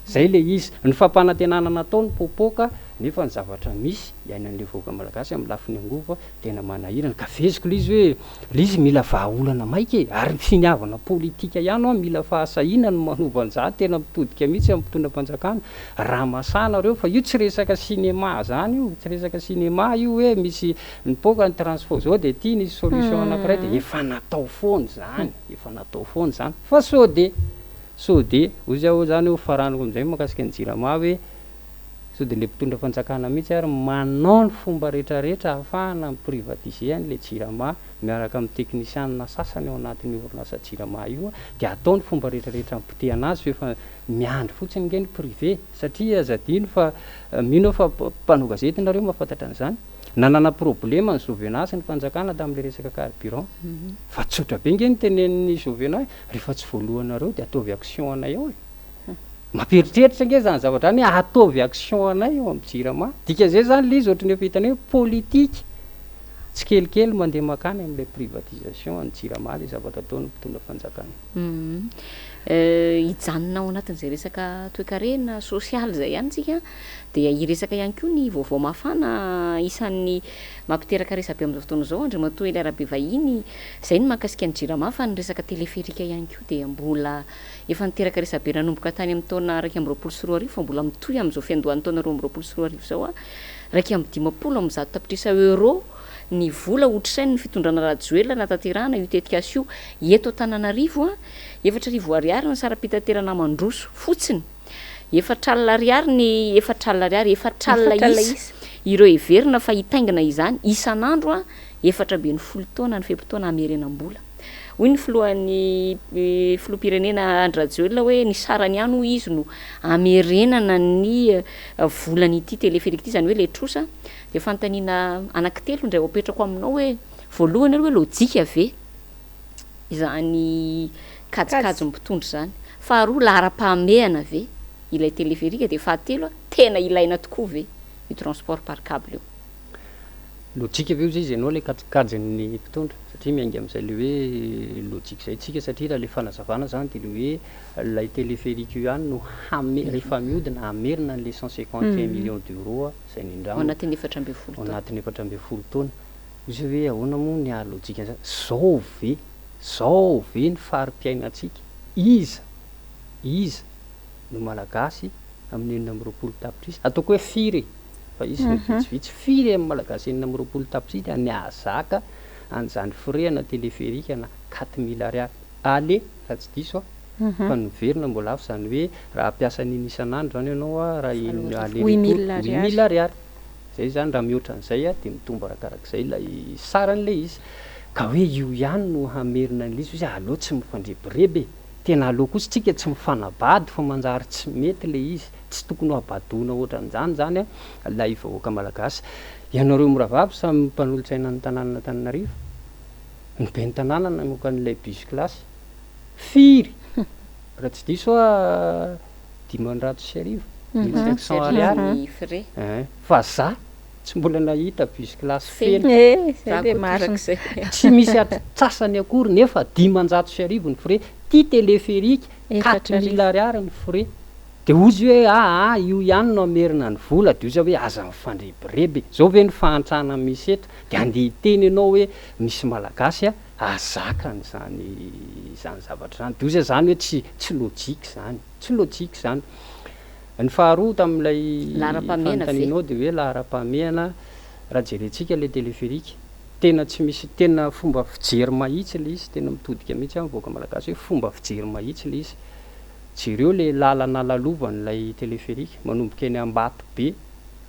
Izay ilay izy. Ny fampanantenana natao nipoapoaka nefa ny zavatra misy iainan'ilay vahoaka malagasy amin'ny lafiny angovo tena manahirana. Ka veziko ilay izy hoe ilay izy mila vahaolana maika e! Ary ny finiavana politika ihany hoa mila fahasahiana ny manova an'izany, tena mitodika mihitsy amin'ny mpitondra fanjakana raha masaha nareo fa io tsy resaka cinéma zany io, tsy resaka cinéma io hoe misy nipoaka ny transfo zao dia ity nisy solution anakiray dia efa natao foana izany, efa natao foana izany fa sao dia, sao dia, hoy aho zany ho faranako amin'izay mahakasika ny jirama hoe Sao dia ilay mpitondra fanjakana mihitsy ary manao ny fomba rehetrarehetra ahafahana mi-privatiser an'ilay jirama miaraka amin'ny teknisianina sasany ao anatin'io orinasa jirama io dia atao ny fomba rehetrarehetra hampotehana azy fa efa miandry fotsiny nge ny privé satria aza adino fa mino aho fa mpanao gazety nareo mahafantatra an'izany nanana problema ny Jovena sy ny fanjakana tamin'ilay resaka carburant fa tsotra be nge ny tenenin'ny Jovena hoe rehefa tsy voalohanareo dia ataovy action anay ao e. Mampieritreritra ange zany zavatra zany hoe ataovy action anay eo amin'ny jirama. Dikan'izay zany le izy ohatran'ny efa hitanay hoe politique tsikelikely mandeha mankany amin'ilay privatisation an'ny jirama le zavatra ataon'ny mpitondra fanjakana. Hijanona ao anatin'izay resaka toekarena, sosialy izay ihany tsika dia hiresaka ihany koa ny vaovao mafana isan'ny mampiteraka resabe amin'izao fotoana izao Andriamatoa Elia Rabevahiny, izay ny mahakasika ny jirama fa ny resaka teleferika ihany koa dia mbola Efa niteraka resabe nanomboka tany amin'ny taona 2021 fa mbola mitohy amin'izao fiandohan'ny taona 2022 izao. 151 tapitrisa euros ny vola hotrosain'ny fitondrana Rajoelina hanatanterahana io tetikasa io eto Antananarivo. 4000 ariary ny saram-pitaterana mandroso fotsiny. 40 ariary ny 40 ariary, 40 isa ireo heverina fa hitaingina izany isan'andro, 14 taona ny fe-potoana hamerenam-bola. Hoy ny filohan'ny filoham-pirenena Andry Rajoelina hoe ny sarany ihany hoy izy no hamerenana ny volan'ity téléphérique ity, izany hoe ilay trosa. Dia fanontaniana anankitelo indray ho apetrako aminao hoe voalohany aloha hoe lojika ve izany kajikajin'ny mpitondra izany? Faharoa, laharam-pahamehana ve ilay téléphérique? Dia fahatelo, tena ilaina tokoa ve io transport par câble io? Lojika ve ozy izy ianao ilay kajikajin'ny mpitondra? Satria miainga amin'izay ilay hoe lojika izay tsika satria raha ilay fanazavana izany dia ilay hoe ilay téléphérique io ihany no hame- rehefa mihodina hamerina an'ilay 151 millions d'euros izay Ao nindramina anatin'ny 14 ao taona. anatin'ny 14 taona. Ozy hoe ahoana moa ny haha lojika an'izany? Zao ve, zao ve ny fari-piainantsika? Iza, iza no Malagasy amin'ny 26 tapitrisa? Ataoko hoe firy e! Fa hisy ny vitsivitsy. Firy amin'ny Malagasy 26 tapitrisa ny hahazaka an'izany frais ana téléphérique ana 4000 ariary aller raha tsy diso aho fa ny miverina mbola hafa izany hoe raha hampiasa an'iny isan'andro izany ianao raha iny aller retour 8000 ariary. Izay izany raha mihoatra an'izay dia mitombo arakarak'izay ilay saran'ilay izy. Ka hoe io ihany no hamerina an'ilay izy, hoe aleo tsy mifandrebireby e! Tena aleo kosa tsika tsy mifanabado fa manjary tsy mety ilay izy. Tsy tokony ho habadoana ohatran'izany izany ilay vahoaka malagasy. Ianareo mirahavavy samy mpanolotsaina ny tanànan'Antananarivo, ny ben'ny tanàna namoaka an'ilay bus classe, firy? Raha tsy diso aho 1500, 1500 ariary. Fa za tsy mbola nahita bus classe feno. Tsy misy atsasany akory nefa 1500 ny frais. Ty téléphérique 4000 ariary ny frais. Dia hozy hoe aa io ihany no hamerina ny vola, dia hozy aho hoe aza mifandrebireby, zao ve ny fahantrana misy eto, dia andeha hiteny ianao hoe misy malagasy hahazaka an'izany izany zavatra izany, dia hozy aho zany hoe tsy tsy logique izany, tsy logique izany. Ny faharoa tamin'ilay Laharam-pahamehana ve? fanontanianao dia hoe laharam-pahamehana, raha jerentsika ilay téléphérique, tena tsy misy, tena fomba fijery mahitsy ilay izy, tena mitodika mihitsy aho mivoaka malagasy hoe fomba fijery mahitsy ilay izy. Jereo le lalana lalovan'ilay téléphérique manomboka eny Ambatobe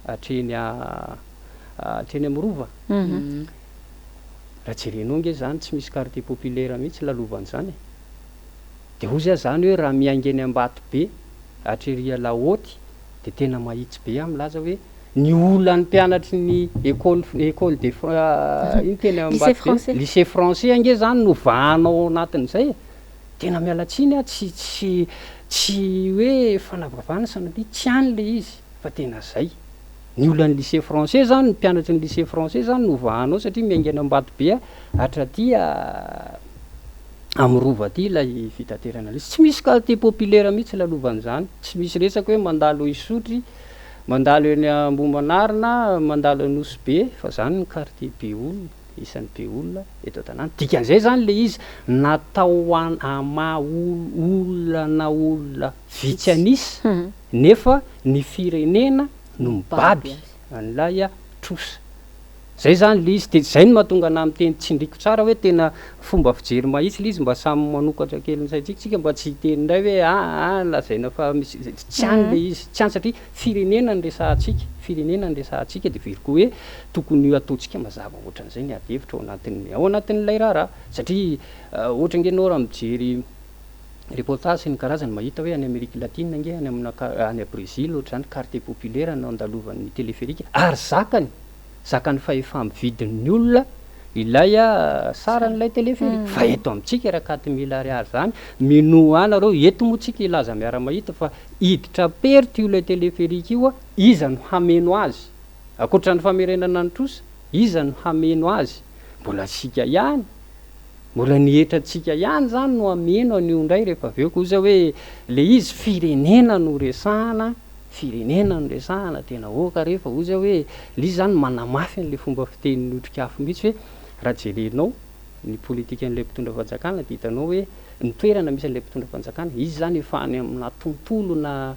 hatreny hatreny amin'ny Rova. Raha jerenao nge zany tsy misy quartier populaire mihitsy lalovan'izany e. Dia hozy aho zany hoe raha miainga eny Ambatobe. hatrery Alaoty dia tena mahitsy be aho milaza hoe ny olan'ny mpianatry ny école école de ino teny Ambatobe, lycée français ange zany no vahanao ao anatin'izay e! Tena miala tsiny aho tsy tsy tsy hoe fanavakavahana sanatria tsy any le izy fa tena zay. Ny olan'ny lycée français zany, ny mpianatry ny lycée français zany no vahanao satria miainga any Ambatobe hatraty amin'ny rova aty ilay fitaterana ilay izy. Tsy misy quartier populaire mihitsy lalovan'izany. Tsy misy resaka hoe mandalo Isotry, mandalo eny Ambohimanarina, mandalo Nosy Be fa zany ny quartier be olona, isan'ny be olona eto an-tanàna. Dikan'izay zany ilay izy natao ho an- hamaha olana olona vitsy an'isa nefa ny firenena no mibaby an'ilay trosa. Zay zany le izy de zay no mahatonga anah miteny tsindriko tsara hoe tena fomba fijery mahitsy le izy mba samy manokatra kely ny saintsika tsika mba tsy hiteny indray hoe aa lazaina fa misy tsy any le izy tsy any satria firenena no resahantsika firenena no resahantsika de very koa hoe tokony ataontsika mazava ohatran'izay ny ady hevitra ao anatin'ny ao anatin'ilay raharaha satria ohatra ange ianao raha mijery reportage sy ny karazany mahita hoe any Amerique latine ange any amina any Brésil ohatr'izany quartier populaire no andalovan'ny téléphérique ary zakany zakan'ny fahefa-mividin'ny olona ilay saran'ilay téléphérique fa eto amintsika raha quatre mille ariary zany minoa ahy nareo eto moa tsika hilaza miara-mahita fa hiditra perte io ilay téléphérique io a iza no hameno azy ankoatra ny famerenana ny trosa iza no hameno azy mbola isika ihany Mbola ny hetrantsika ihany zany no hameno an'io indray rehefa avy eo koa zay hoe le izy firenena no resahana, firenena no resahana tena ok re fa hoy zay hoe le izy zany manamafy an'le fomba fitenin'ny otrikafo mihitsy hoe raha jerenao ny politikan'ilay mpitondra fanjakana dia hitanao hoe ny toerana misy an'ilay mpitondra fanjakana izy zany efa any amina tontolona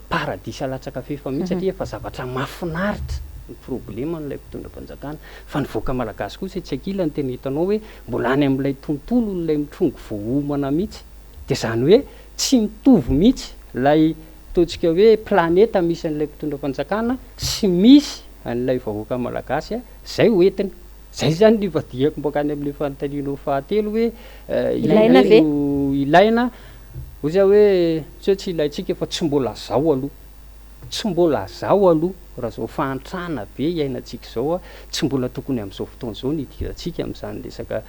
paradisa latsaka f'efa mihitsy satria efa zavatra mahafinaritra ny probleman'ilay mpitondra fanjakana. Fa ny vahoaka malagasy kosa etsy ankilany tena hitanao hoe mbola any amin'ilay tontolon'ilay mitrongy voaomana mihitsy. Dia izany hoe tsy mitovy mihitsy ilay ataontsika hoe planeta misy an'ilay mpitondra fanjakana sy misy an'ilay vahoaka malagasy izay hoentina. Izay izany no ivadihako mankany amin'ilay fanontanianao fahatelo hoe Ilaina ve? no ilaina. Hoy izy hoe tsy hoe tsy ilaintsika fa tsy mbola zao aloha. Tsy mbola zao aloha raha zao fahantrana be iainantsika izao tsy mbola tokony amin'izao fotoana izao ny hidirantsika amin'izany resaka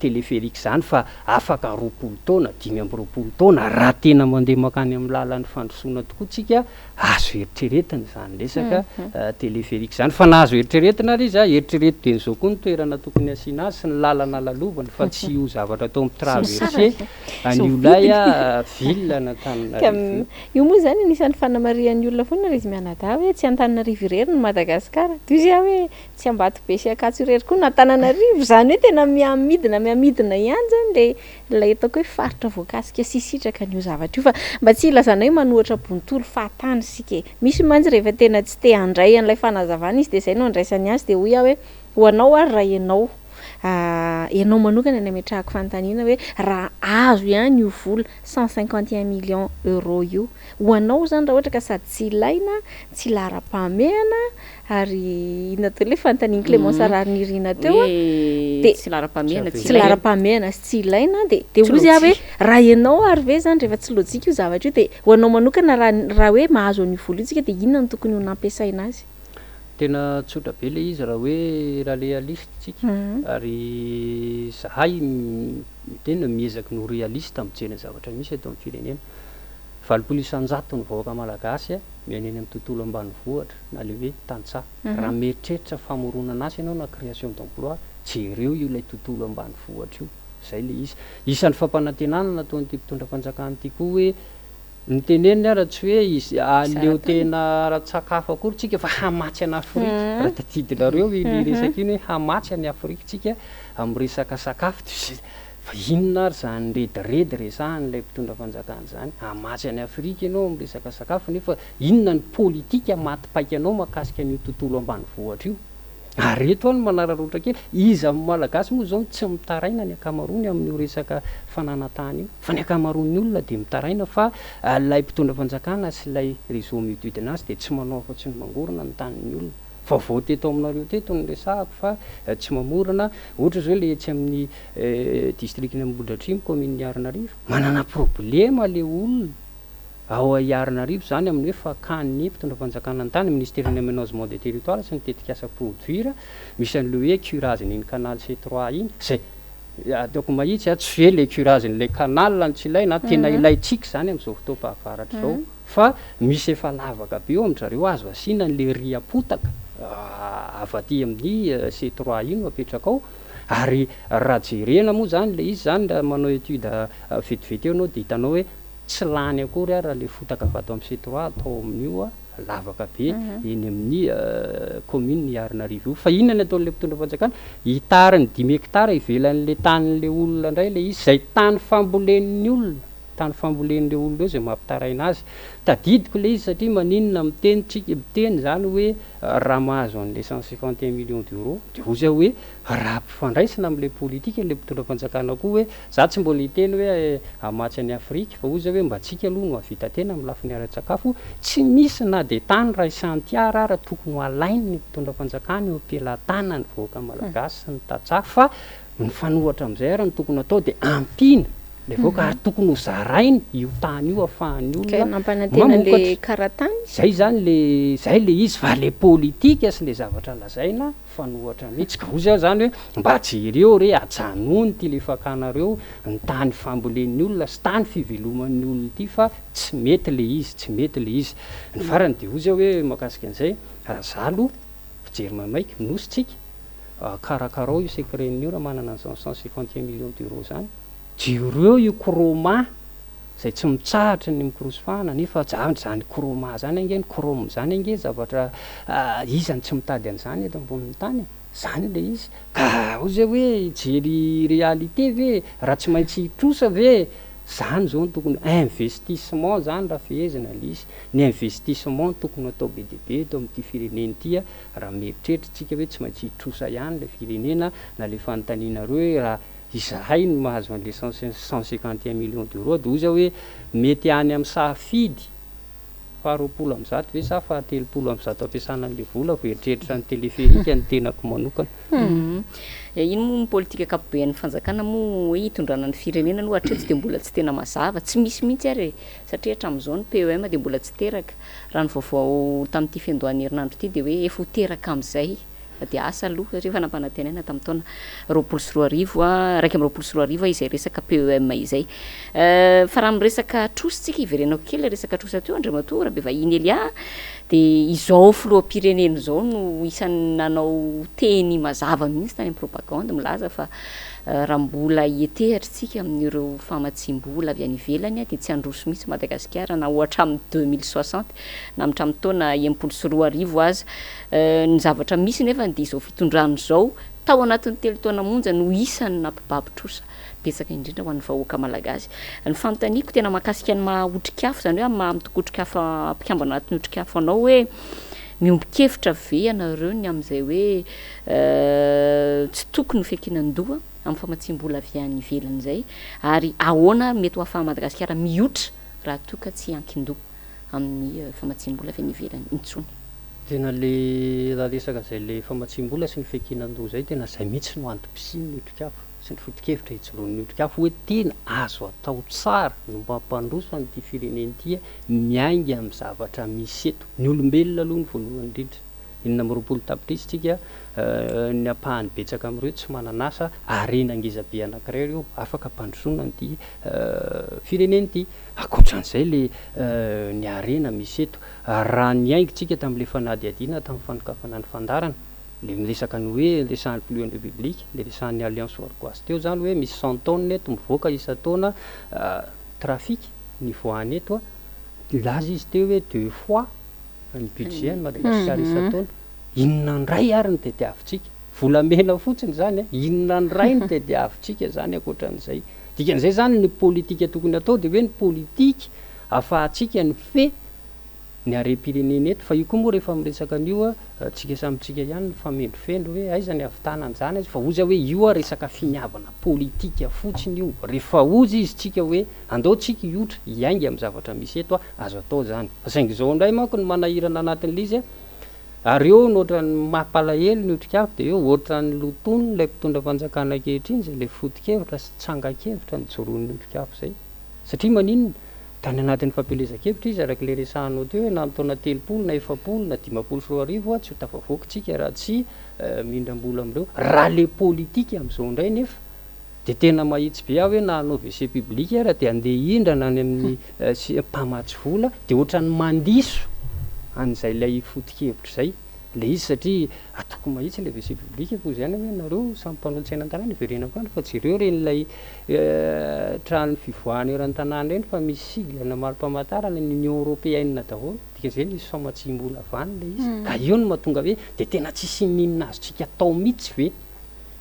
téléphérique izany fa afaka 20 taona, 25 taona raha tena mandeha mankany amin'ny lalan'ny fandrosoana tokoa tsika Azo eritreretina izany resaka téléphérique izany fa na azo eritreretina ary izy a, eritrereto dieny izao koa ny toerana tokony hasiana azy sy ny lalana lalovany fa tsy io zavatra atao mi-traverser an'io ilay ville an'Antananarivo io. Io moa izany anisan'ny fanamarihan'ny olona foana ry izy mianadahy hoe tsy Antananarivo irery no Madagasikara. Toy izay aho hoe tsy Ambatobe sy Ankatso irery koa no Antananarivo. Izany hoe tena mihamidina mihamidina ihany izany ilay Ilay ataoko hoe faritra voakasika sy sitraka an'io zavatra io fa mba tsy hilazana hoe manohatra bontolo fahatany isika e! Misy mantsy rehefa tena tsy te handray an'ilay fanazavana izy dia izay no andraisany azy dia hoy aho hoe ho anao ary raha ianao ianao manokana ny ametrahako fanontaniana hoe raha azo ihany io vola 151 millions euros io ho anao izany raha ohatra ka sady tsy ilaina tsy laharam-pahamehana Ary inona daholo ilay fanontanian'i Clémence Raharinirina teo a? Hoe Dia tsy laharam-pahamehana, tsy laharam-pahamehana sy tsy ilaina, dia dia hozy aho hoe raha ianao ary ve izany rehefa tsy lojika io zavatra io dia ho anao manokana raha raha hoe mahazo an'io vola io tsika dia inona no tokony ho nampiasaina azy? Tena tsotra be ilay izy raha hoe raha réaliste tsika ary zahay tena miezaka ny ho réaliste mijery ny zavatra misy eto amin'ny firenena. 80% ny vahoaka malagasy miaina eny amin'ny tontolo ambanivohitra na le hoe tantsaha. Raha mieritreritra famoronana asa ianao na création d'emploi, jereo io ilay tontolo ambanivohitra io. Izay ilay izy. Isan'ny fampanantenana nataon'ity mpitondra fanjakana ity koa hoe noteneniny ara tsy hoe izy hahaleo tena ara-tsakafo akory tsika fa hamatsy an'i Afrika. Raha tadidinareo iny resaka iny hoe hamatsy an'i Afrika tsika amin'ny resaka sakafo. Fa inona ary izany rediredy resahan'ilay mpitondra fanjakana izany? Hamatsy an'i Afrika ianao amin'ny resaka sakafo nefa inona ny politika maty paikanao mahakasika an'io tontolo ambanivohitra io? Ary eto aho no manararaotra kely, iza amin'ny Malagasy moa izao no tsy mitaraina ny ankamaroany amin'io resaka fananan-tany io? Fa ny ankamaroan'ny olona dia mitaraina fa ilay mpitondra fanjakana sy ilay réseau mihodidina azy dia tsy manao afa-tsy ny mangorona ny tanin'ny olona. Vaovao teto aminareo teto no resahako fa tsy mamorona, ohatra izao ilay etsy amin'ny district-n'i Ambohidratrimo, commune Miarinarivo, manana problema le olona. Ao Iarinarivo izany amin'ny hoe fakan'ny mpitondra fanjakana ny tany, Ministeran'ny Aménagement des Territoires sy ny tetikasa Produir, misy an'ilay hoe curage-n'iny canal C3 iny, izay ataoko mahitsy a, tsy hoe ilay curage-n'ilay canal no tsy ilaina, tena ilaintsika izany amin'izao fotoam-pahavaratra izao, fa misy efa lavaka be eo amin-dry zareo azo asiana an'ilay riam-potaka avy aty amin'ny C3 iny no apetraka ao, ary raha jerena moa izany ilay izy izany raha manao étude vetivety eo ianao dia hitanao hoe Tsy lany akory ary raha le fotaka avy ato amin'ny C3 atao amin'io lavaka be eny amin'ny commune Iarinarivo io. Fa inona ny ataon'ilay mpitondra fanjakana? Hitariny dimy hectares ivelan'ilay tanin'ilay olona indray ilay izy, izay tany fambolen'ny olona, tany fambolen'ireo olona ireo izay mampitaraina azy. Tadidiko ilay izy satria maninona miteny tsika, miteny izany hoe raha mahazo an'ilay 151 millions d'euros dia hoy aho hoe Raha ampifandraisina amin'ilay politika ilay mpitondra fanjakana koa hoe, za tsy mbola hiteny hoe hamatsy an'i Afrika, fa hoy za hoe mba tsika aloha no hahavita tena amin'ny lafiny ara-tsakafo, tsy misy na dia tany iray santiara ara tokony ho alain'ny mpitondra fanjakana eo am-pelatanan'ny vahoaka malagasy sy ny tantsaha fa mifanohitra amin'izay ara ny tokony hatao dia ampiana ilay vahoaka ary tokony ho zaraina io tany io ahafahan'ny Ka olona nampanantena an'ilay mamokatra. karatany? Zay zany le zay le izy fa le politika sy le zavatra lazaina Mifanohitra mihitsy ka hozy aho zany hoe mba jereo re ajanony ity le fakanareo ny tany fambolen'ny olona sy tany fiveloman'ny olona ity fa tsy mety le izy tsy mety le izy. Ny farany dia hozy aho hoe mahakasika an'izay raha za aloha mpijery maimaika nosy tsika karakarao io secret-n'ny io raha manana an'izany 151 millions d'euros zany jereo io chroma izay tsy mitsahatra ny mikorosofahana nefa zavatra izany chroma izany ange ny chrome izany ange zavatra iza no tsy mitady an'izany eto ambonin'ny tany e! izany ilay izy ka hoy zay hoe hijery réalité ve raha tsy maintsy hitrosa ve izany izao no tokony investissement izany raha fehezina ilay izy ny investissement no tokony atao be dia be eto amin'ity firenena ity raha mieritreritra isika hoe tsy maintsy hitrosa ihany ilay firenena na ilay fanontanianareo hoe raha izahay no mahazo an'le 151 millions d'euros dia hoy zaho hoe mety any amin'ny sahafidy faha 120 ve sa faha 130 ampiasana an'le vola vao eritreritra ny téléphérique ny tenako manokana. Iny moa ny politika ankapoben'ny fanjakana moa hoe hitondrana ny firenena aloha hatreto dia mbola tsy tena mazava, tsy misy mihitsy ary e, satria hatramin'izao ny PEM dia mbola tsy teraka, raha ny vaovao tamin'ity fiandohan'ny herinandro ity dia hoe efa ho teraka amin'izay. Fa dia asa aloha satria efa nampanantenaina tamin'ny taona 2020, 2021 izay resaka PEM izay. Fa raha miresaka trosa isika, hiverenako kely ilay resaka trosa teo Andriamatoa Rabevahiny Elia, dia izao filoham-pirenena izao no isan'ny nanao teny mazava mihitsy tany amin'ny propagande milaza fa raha mbola hietehatra isika amin'ireo famatsiam-bola avy any ivelany dia tsy handroso mihitsy Madagasikara na ho hatramin'ny 2060 na hatramin'ny taona 2060 aza. Ny zavatra misy nefa dia izao fitondrana izao, tao anatin'ny telo taona monja no isan'ny nampibaby trosa betsaka indrindra ho an'ny vahoaka malagasy. Ny fanontaniako tena mahakasika ny maha otrikafo, izany hoe amin'ny maha antoko otrikafo mpikambana anatin'ny otrikafo anao hoe miombon-kevitra ve ianareo ny amin'izay hoe tsy tokony ho fiankinan-doha amin'ny famatsiam-bola avy any ivelany izay ary ahoana ary mety ho ahafahan'i Madagasikara mihotra raha toa ka tsy hiankin-doha amin'ny famatsiam-bola avy any ivelany intsony? Tena le raha resaka zay le famatsiam-bola sy ny fiankinan-doha zay tena zay mihitsy no antom-pisian'ny otrikafo sy ny foto-kevitra ijoroan'ny otrikafo hoe tena azo atao tsara ny mampandroso an'ity firenena ity miainga amin'ny zavatra misy eto. Ny olombelona aloha no voalohany indrindra. 26 tapitrisa tsika, ny ampahany betsaka amin'ireo tsy manana asa, harena ngeza be anankiray ireo afaka ampandrosoana an'ity firenena ity. Ankoatran'izay le ny harena misy eto. Ary raha niainga tsika tamin'ilay fanadihadiana tamin'ny fanokafana ny fandaharana, ilay miresaka ny hoe resahan'ny filohan'ny Repoblika, ilay resahan'ny Alliance Wargoise teo izany hoe misy cent tonnes eto mivoaka isan-taona trafic ny ivoahany eto, nilaza izy teo hoe deux fois ny budget an'i Madagasikara isan-taona. Inona indray ary no tadiavintsika? Volamena fotsiny izany an! Inona indray no tadiavintsika izany ankoatran'izay? Dikan'izay izany ny politika tokony hatao dia hoe ny politika ahafahantsika mifehy ny harem-pirenena eto. Fa io koa moa rehefa miresaka an'io tsika samy tsika ihany no famendrofendro hoe aiza ny hahavitana an'izany aiza fa hozy aho hoe io resaka finiavana politika fotsiny io. Rehefa hozy izy tsika hoe andao tsika hiotra hiainga amin'ny zavatra misy eto azo atao izany. Fa saingy izao indray manko ny manahirana anatin'ilay izy ary eo no ohatran'ny mampalahelo ny otrikafo dia eo ohatran'ny lotonin'ilay mpitondra fanjakana ankehitriny izay ilay foto-kevitra sy tsangan-kevitra nijoroan'ny otrikafo izay. Satria maninona? Tany anatin'ny fampielezan-kevitra izy araka ilay resahanao teo hoe na amin'ny taona 30 na 40 na 2050 tsy ho tafavoaka isika raha tsy mindram-bola amin'ireo. Raha ilay politika amin'izao indray nefa dia tena mahitsy be aho hoe na hanao WC public ara dia handeha hindrana any amin'ny mpamatsy vola dia ohatran'ny mandiso an'izay ilay foto-kevitra izay ilay izy satria ataoko mahitsy ilay WC public fa hozy ihany hoe nareo samy mpanolotsaina an-tanàna hiverenako any fa jereo ireny ilay trano fivoahana eran'ny tanàna ireny fa misy sigle na mari-pamantarana ny Union Européenne daholo, dikan'izay misy famatsiam-bola avy any ilay izy, ka eo no mahatonga hoe dia tena tsisy n'inona azontsika atao mihitsy ve?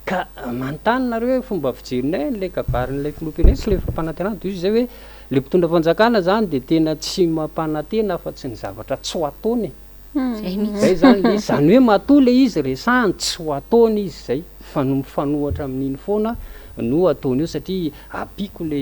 Ka manontany nareo hoe fomba fijerinay an'ilay kabarin'ilay filoham-pirenena sy ilay fampanantenana dia hoy izy izay hoe ilay mpitondra fanjakana izany dia tena tsy mampanantena afa-tsy ny zavatra tsy ho ataony e! Zay mihitsy. Zay zany le izy, zany hoe matoa le izy resahany tsy ho ataony izy zay fa no mifanohatra amin'iny foana no ataony eo satria ampiako le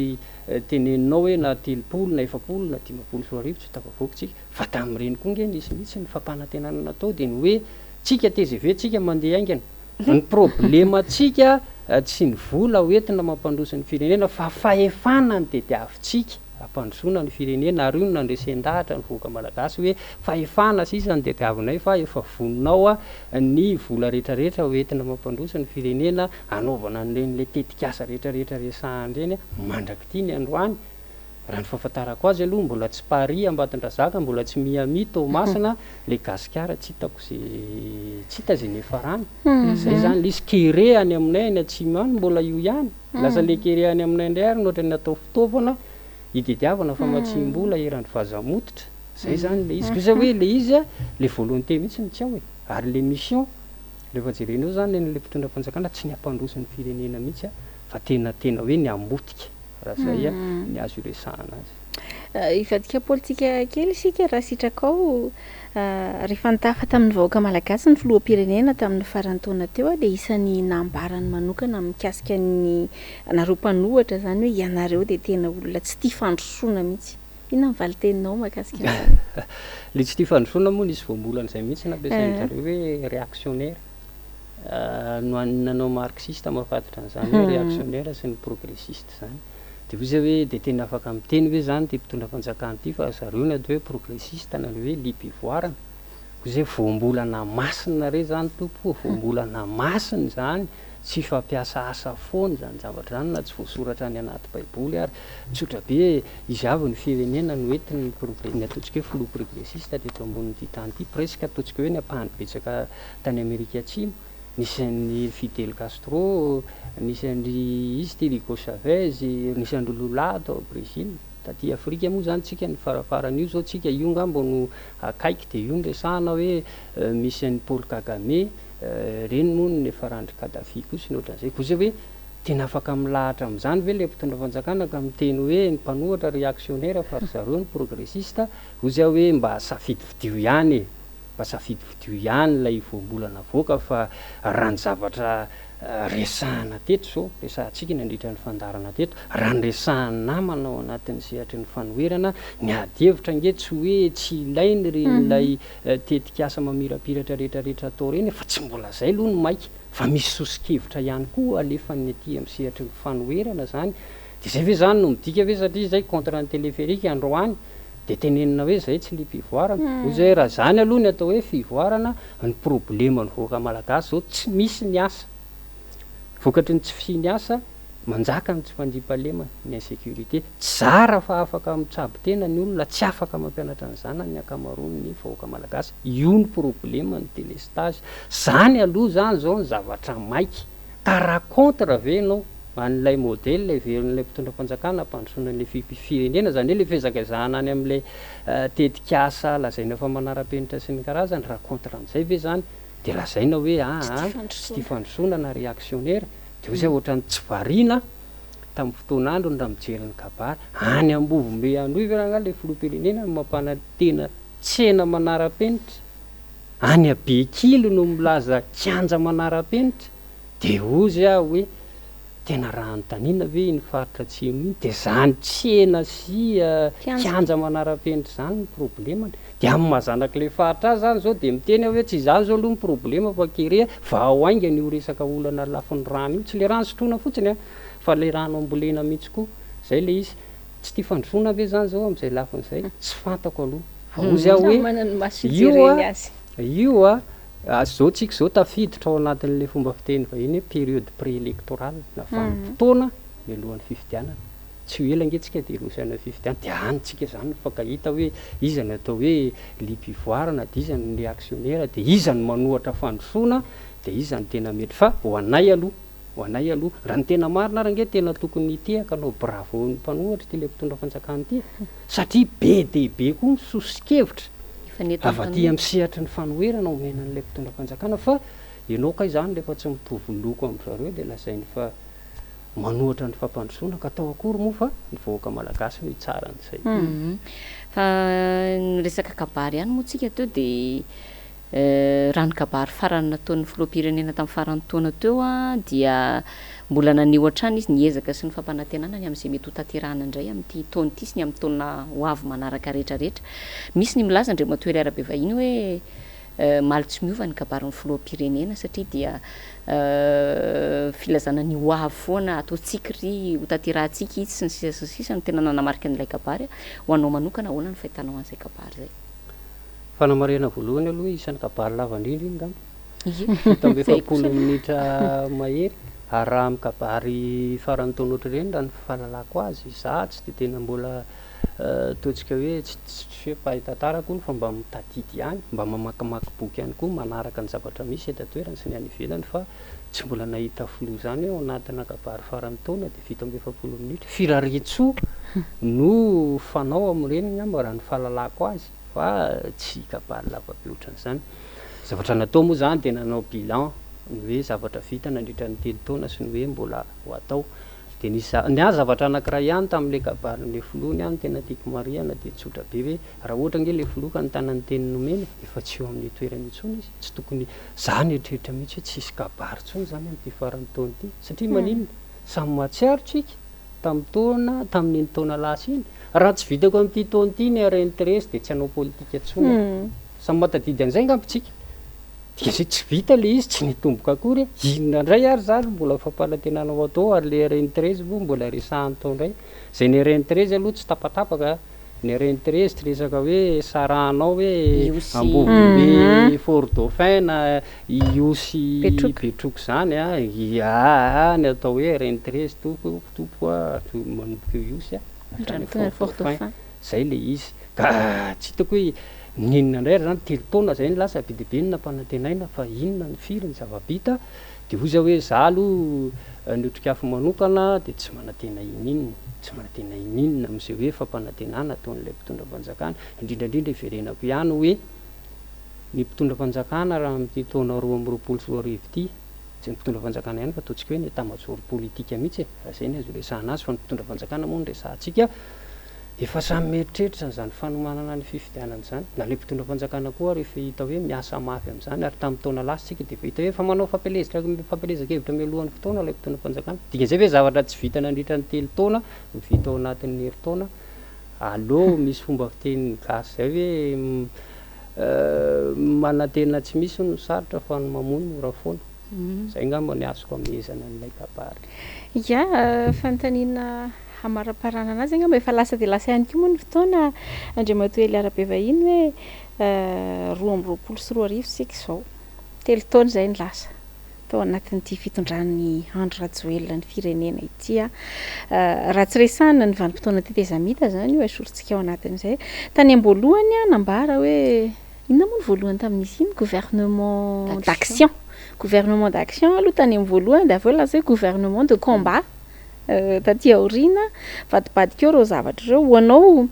teneninao hoe na 30 na 40 na 2050 tsy ho tafavoaka tsika fa tamin'ireny koa nge nisy mihitsy ny fampanantenana natao dia ny hoe tsika tgv tsika mandeha haingana ny problema-tsika tsy ny vola ho entina mampandroso ny firenena fa fahefana no tediavintsika. Hampandrosoana ny firenena ary io no nandresen-dahatra ny vahoaka malagasy hoe fahefana sisa no tediavinay fa efa vonona ao ny vola rehetrarehetra ho entina mampandroso ny firenena hanaovana an'ireny ilay tetikasa rehetrarehetra resahana ireny mandrak'ity ny androany. Raha ny fahafantarako azy aloha mbola tsy Paris Ambatondrazaka mbola tsy Miami Toamasina ilay Gasikara tsy hitako ze tsy hita ze niafarany. Zay zany ilay izy. Kere any aminay any atsimo any mbola io ihany. Lasa le kere any aminay indray ary no ohatran'ny atao fitaovana idediavana famatsiam-bola eran'ny vaza-mototra. Zay zany le izy. Kosa hoe le izy le volonté mihitsy no tsy ao e. Ary le mission rehefa jerena eo zany le mpitondra fanjakana tsy ny hampandroso ny firenena mihitsy fa tena tena hoe ny hamotika raha zay ny azo iresahana azy. Hivadika politika kely isika raha sitrakao. Rehefa nitafa tamin'ny vahoaka malagasy ny filoham-pirenena tamin'ny faran'ny taona teo dia isan'ny nambarany manokana mikasika ny anareo mpanohatra izany hoe ianareo dia tena olona tsy tia fandrosoana mihitsy. Inona ny valin-teninao mahakasika an'izany? Ilay tsy tia fandrosoana moa nisy voambolana izay mihitsy nampiasain-dry zareo hoe réactionnaire. No nanao marxiste mahafantatra an'izany hoe réactionnaire sy ny progressiste izany. Dia hoy izay hoe dia tena afaka miteny ve izany ity mpitondra fanjakana ity fa zareo ny atao hoe progressiste na le hoe liam-pivoarana? Hoy izay voambolana masina re izany tompoko ô, voambolana masina izany, tsy fampiasa asa foana izany zavatra izany na tsy voasoratra any anaty baiboly ary. Tsotra be e, izy avy ny firenena no entin'ny progre, ny ataontsika hoe filoha progressiste teto ambonin'ity tany ity, presque ataontsika hoe ny ampahany betsaka tany Amerika Atsimo. Nisy an'i Fidel Castro, nisy an-dry iza ity ry Hugo Chavez, nisy an-dry Lula tao Brésil. Taty Afrika moa izany tsika ny farafarany io izao tsika, io angamba no akaiky dia io no resahana hoe misy an'i Paul Kagame, ireny moa no niafaran-dry Kadhafi koa sy ny ohatran'izay. Koa izay hoe tena afaka milahatra amin'izany ve ilay mpitondra fanjakana ka miteny hoe ny mpanohatra réactionnaire fa ry zareo no progressiste, hoy izay hoe mba safidifidio ihany e! Mba safidifidio ihany ilay voambolana avoaka fa raha ny zavatra resahana teto izao, resahantsika nandritra ny fandaharana teto, raha ny resahan'ny namana ao anatin'ny sehatry ny fanoherana, ny ady hevitra ange tsy hoe tsy ilaina ireny ilay tetikasa mamirapiratra rehetrarehetra atao ireny fa tsy mbola izay aloha no maika fa misy soso-kevitra ihany koa alefan'ny aty amin'ny sehatry ny fanoherana izany. Dia izay ve izany no midika ve satria izay contre ny téléphérique androany Dia tenenina hoe zay tsy liam-pivoarana. Hoy zay raha zany aloha ny atao hoe fivoarana, ny problema ny vahoaka malagasy zao tsy misy ny asa. Vokatry ny tsy fisian'ny asa, manjaka ny tsy fandriampahalemana, ny insécurité. Tsy zara fa afaka mitsabo tena ny olona, tsy afaka mampianatra ny zanany ny ankamaroan'ny vahoaka malagasy. Io ny problema ny délestage. Zany aloha zany zao ny zavatra maika. Ka raha contre ve ianao an'ilay modèle heverin'ilay mpitondra fanjakana hampandrosoana an'ilay firenena, izany hoe ilay fihazakazahana any amin'ilay tetikasa lazaina fa manara-penitra sy ny karazany, raha contre an'izay ve izany dia lazaina hoe aa tsy tia fandrosoana na réactionnaire, dia hoy izay ohatran'ny tsy variana tamin'ny fotoan'androny raha mijery ny kabary. Any Ambovombe Androy ve rangahy ilay filoham-pirenena no mampanantena tsena manara-penitra? Any Bekily no milaza kianja manara-penitra, dia hozy aho hoe tena raha anontaniana ve iny faritra atsimo iny dia zany tsena sy kianja manara-penitra izany ny problemany. Dia amin'ny maha zanak'ilay faritra ahy zany zao dia miteny aho hoe tsy izany zao aloha ny problema fa kere vahao haingana io resaka olana lafiny rano io, tsy ilay rano sotroina fotsiny an, fa ilay rano ambolena mihitsy koa, zay ilay izy. Tsy tia fandrosoana ve zany zao amin'izay lafiny izay? Tsy fantako aloha. Fa hozy aho Samy hoe manana ny maso io ijereny a, azy. io a, zao tsika zao tafiditra ao anatin'ilay fomba fiteny vahiny hoe période pré-électorale na vanim-potoana mialohan'ny fifidianana. Tsy ho ela ange tsika dia hiroso any amin'ny fifidianana dia any tsika zany mifankahita hoe iza no atao hoe liam-pivoarana dia iza no réactionnaire dia iza no manohatra fandrosoana dia iza no tena mety fa ho anay aloha ho anay aloha raha ny tena marina ary ange tena tokony hitehaka hanao bravo ny mpanohatra ity ilay mpitondra fanjakana ity e satria be dia be koa ny soso-kevitra Efa nety avy aty amin'ny sehatry ny fanoherana omena an'ilay mpitondra fanjakana fa ianao kay izany rehefa tsy mitovy loko amin-dry zareo dia lazainy fa manohatra ny fampandrosoana ka atao akory moa fa ny vahoaka malagasy no hitsara an'izay. Fa ny resaka kabary ihany moa tsika teo dia raha ny kabary farany nataon'ny filoham-pirenena tamin'ny faran'ny taona teo dia mbola naneho hatrany izy ny ezaka sy ny fampanantenana ny amin'izay mety ho tanterahana indray amin'ity taona ity sy ny amin'ny taona ho avy manaraka rehetra rehetra. Misy ny milaza Andriamatoa Hery Arabevahiny hoe Maly tsy miova ny kabarin'ny filoham-pirenena satria dia filazana ny ho avy foana, ataontsika ry, ho tanterahantsika itsy sy ny sisa sy ny sisa no tena nanamarika an'ilay kabary. Ho anao manokana, ahoana ny fahitanao an'izay kabary izay? Fanamarihana voalohany aloha, isan'ny kabary lava indrindra iny angamba. Ie, 47 minitra mahery. Ary raha amin'ny kabary faran'ny taona ohatr'ireny, raha ny fahalalako azy, izaho tsy dia tena mbola Ataontsika hoe tsy tsy hoe mpahay tantara akory fa mba mitadidy ihany, mba mamakimaky boky ihany koa, manaraka ny zavatra misy eto an-toerana sy ny any ivelany fa tsy mbola nahita filoha izany hoe ao anatina kabary faran'ny taona dia 47 minitra. Firariantsoa no fanao amin'ireny angamba raha ny fahalalako azy fa tsy kabary lavabe ohatran'izany. Zavatra natao moa izany dia nanao bilan ny hoe zavatra vita nandritra ny 3 taona sy ny hoe mbola ho atao. Dia nisy za, ny ahy zavatra anankiray ihany tamin'ilay kabarin'ilay filoha ny ahy no tena tiako marihana dia tsotra be hoe raha ohatra ange ilay filoha ka nitana ny teny nomeny e, efa tsy eo amin'io toerana intsony izy, tsy tokony, za nieritreritra mihitsy hoe tsy hisy kabary intsony izany amin'ity faran'ny taona ity, satria maninona? Samy mahatsiaro tsika tamin'ny taona, tamin'iny taona lasa iny, raha tsy vitako amin'ity taona ity ny RN 13 dia tsy hanao politika intsony aho, samy mahatadidy an'izay angamba tsika. Dia izay tsy vita ilay izy, tsy nitomboka akory e! Inona indray ary izany no mbola fampanantenana ho atao ary ilay RN 13 moa mbola resahana tao indray. Izay ny RN 13 aloha tsy tapatapaka a! Ny RN 13 tsy resaka hoe sarahanao hoe Ambovombe Fort Dauphin na Ihosy Betroka izany a! Aa ny atao hoe RN 13 tompoko tompoko a! Manomboka eo Ihosy a! Hatrany Fort Dauphin. Izay ilay izy. Ka tsy hitako hoe n'inona indray ary izany, 3 taona izay no lasa, be dia be ny nampanantenaina fa inona ny firy ny zava-bita, dia hoy zaho hoe za aloha ny otrikafo manokana dia tsy manantena ininona, tsy manantena ininona amin'izay hoe fampanantenana ataon'ilay mpitondra fanjakana, indrindra indrindra hiverenako ihany hoe ny mpitondra fanjakana raha amin'ity taona 2022 ity, tsy ny mpitondra fanjakana ihany fa ataontsika hoe ny état-major politique mihitsy e, raha izay no azo iresahana azy fa ny mpitondra fanjakana moa no resahantsika, Efa samy mieritreritra an'izany fanomanana ny fifidianana izany, na ilay mpitondra fanjakana koa ary efa hita hoe miasa mafy amin'izany, ary tamin'ny taona lasa isika dia efa hita hoe efa manao fampielezan-kevitra mialohan'ny fotoana ilay mpitondra fanjakana. Dikan'izay ve zavatra tsy vita nandritra ny 3 taona no vita ao anatin'ny herintaona? Aleo misy fomba fitenin'ny gasy izay hoe manantena tsy misy no sarotra fa ny mamono mora foana. Izay angamba ny azoko amehezana an'ilay kabary. Ya, fanontaniana Hamaraparana anazy angamba efa lasa dia lasa ihany koa moa ny fotoana Andriamatoa Elia Rabevahiny hoe 2022 isika izao. 3 taona izay ny lasa tao anatin'ity fitondran'i Andry Rajoelina ny firenena ity. Raha tsy resahina ny vanim-potoana tetezamita izany io esorintsika ao anatin'izay. Tany am-boalohany nambara hoe inona moa ny voalohany tamin'izy iny? Gouvernement d'action. Gouvernement d'action aloha tany amin'ny voalohany dia avy eo lasa hoe gouvernement de combat. Taty aoriana, vadibadika eo ireo zavatra ireo. Ho anao,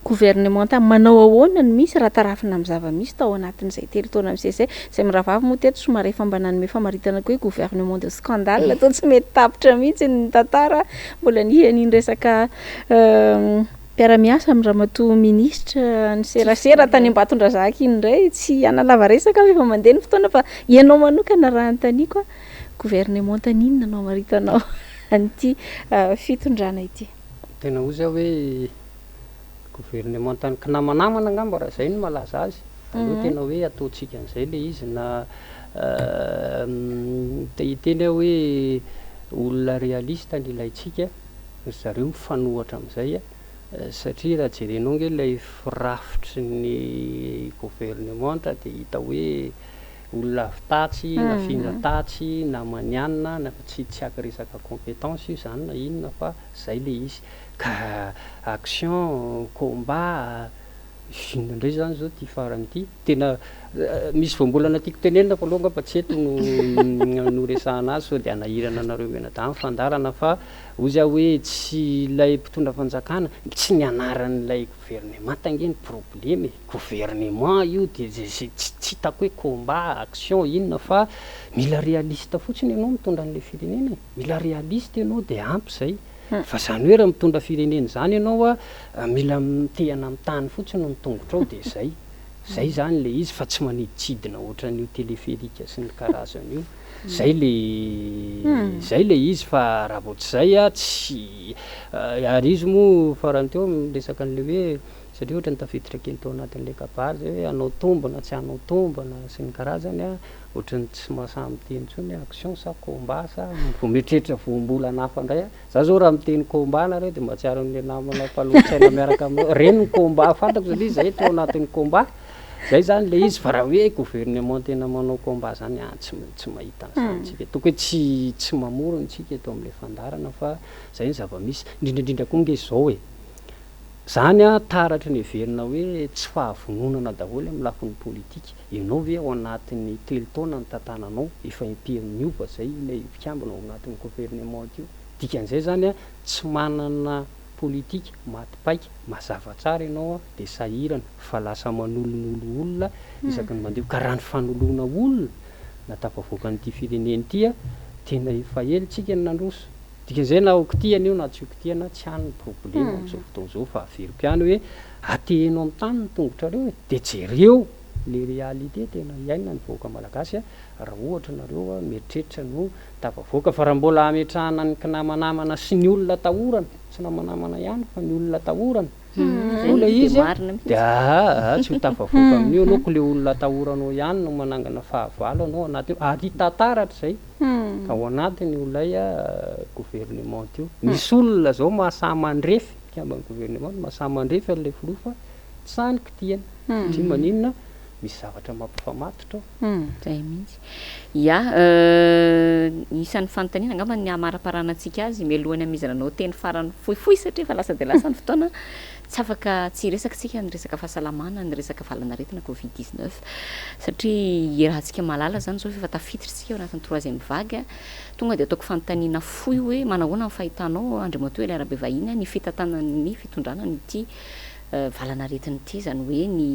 governemanta manao ahoana no misy raha tarafina amin'ny zava-misy tao anatin'izay 3 taona misesy izay? Izay mirahavavy moa teto somary efa mba nanome famaritana koa hoe gouvernement de scandale, toa tsy mety tapitra mihitsy ny tantara. Mbola nisy an'iny resaka mpiara-miasa amin'ny ramatoa minisitra ny serasera tany Ambatondrazaka iny indray. Tsy hanalava resaka aho fa efa mandeha ny fotoana fa ianao manokana raha anontaniako, Governemanta n'inona no hamaritanao an'ity fitondrana ity? Tena hozy aho hoe governemantan'ny kinamanamana angamba raha izay no malaza azy. Aleo tena hoe ataontsika an'izay ilay izy na te hiteny aho hoe olona réaliste no ilaintsika, ry zareo mifanohatra amin'izay. Satria raha jerenao ange ilay firafitry ny governemanta dia hita hoe olona avy tatsy, nafindra tatsy, naman'i anona, na tsy tsy haka resaka compétence io izany na inona fa zay le izy. Ka action, combat, inona indray izany izao ity farany ity? Tena misy voambolana tiako tenenina fa aleo angamba tsy eto no no resahana azy sao dia hanahirana anareo mianadahy ny fandaharana fa Hoy aho hoe tsy ilay mpitondra fanjakana, tsy ny anaran'ilay gouvernemanta ange ny problema e, gouvernement io dia tsy tsy hitako hoe combat, action inona fa mila réaliste fotsiny ianao mitondra an'ilay firenena e, mila réaliste ianao dia ampy izay, fa izany hoe raha mitondra firenena izany ianao a, mila mitehana amin'ny tany fotsiny ny tongotrao dia izay, izay izany ilay izy fa tsy manidintsidina ohatran'io téléphérique sy ny karazany io. Zay le zay le izy fa raha vao tsy zay a tsy ary izy moa farany teo miresaka an'le hoe satria ohatran'ny tafiditra kely tao anatin'le kabary zay hoe hanao tombana tsy hanao tombana sy ny karazany a, ohatran'ny tsy mahasahy miteny intsony hoe action sa combat sa vao mieritreritra voambolana hafa indray a, za zao raha miteny combat nareo de mahatsiaro an'le namana mpanolotsaina miaraka aminao, reny ny combat fantako satria zay tao anatin'ny combat. Zay zany le izy fa raha hoe gouvernement tena manao combat zany an tsy tsy mahita an'izany tsika. Toko hoe tsy tsy mamorona tsika eto amin'ilay fandaharana fa zay ny zava-misy. Indrindra indrindra koa nge zao e. Zany an taratry ny heverina hoe tsy fahavononana daholo amin'ny lafiny politika. Ianao ve ao anatin'ny telo taona nitantananao efa impiry niova zay ilay mpikambana ao anatin'ny gouvernement io. Dikan'izay zany an tsy manana politika maty paika mazava tsara ianao dia sahirana fa lasa manolonolo olona isaky ny mandeha ka raha ny fanoloana olona na tafavoaka an'ity firenena ity tena efa ela tsika no nandroso dikan'izay na ho kitihana io na tsy ho kitihana tsy any ny problema amin'izao fotoana izao fa averiko ihany hoe ateheno amin'ny tany ny tongotrareo e dia jereo le réalité tena iainan'ny vahoaka malagasy raha ohatra nareo mieritreritra no tafavoaka fa raha mbola hametrahana ny kinamanamana sy ny olona atahorana, tsy namanamana ihany fa ny olona atahorana koa ilay izy dia aa tsy ho tafavoaka amin'io ianao ko le olona atahoranao ihany no manangana fahavalo anao anaty io ary hita taratra izay ao anatin'io ilay gouvernement io misy olona zao mahasahy mandrefy mpikamban'ny gouvernement mahasahy mandrefy an'ilay filoha fa tsy sahy ny kitihana satria maninona misy zavatra mampifamatotra ao. Zay mihitsy. Ya, isan'ny fanontaniana angamba ny hamaraparanantsika azy mialohan'ny hamehezana anao teny farany fohifohy satria efa lasa dia lasa ny fotoana, tsy afaka tsy hiresaka isika ny resaka fahasalamana, ny resaka valanaretina covid 19 satria iarahantsika mahalala izany izao fa efa tafiditra isika ao anatin'ny troisième vague. Tonga dia ataoko fanontaniana fohy hoe manahoana ny fahitanao Andriamatoa Elia Rabevahiny ny fitantanan'ny fitondrana an'ity valanaretina ity, izany hoe ny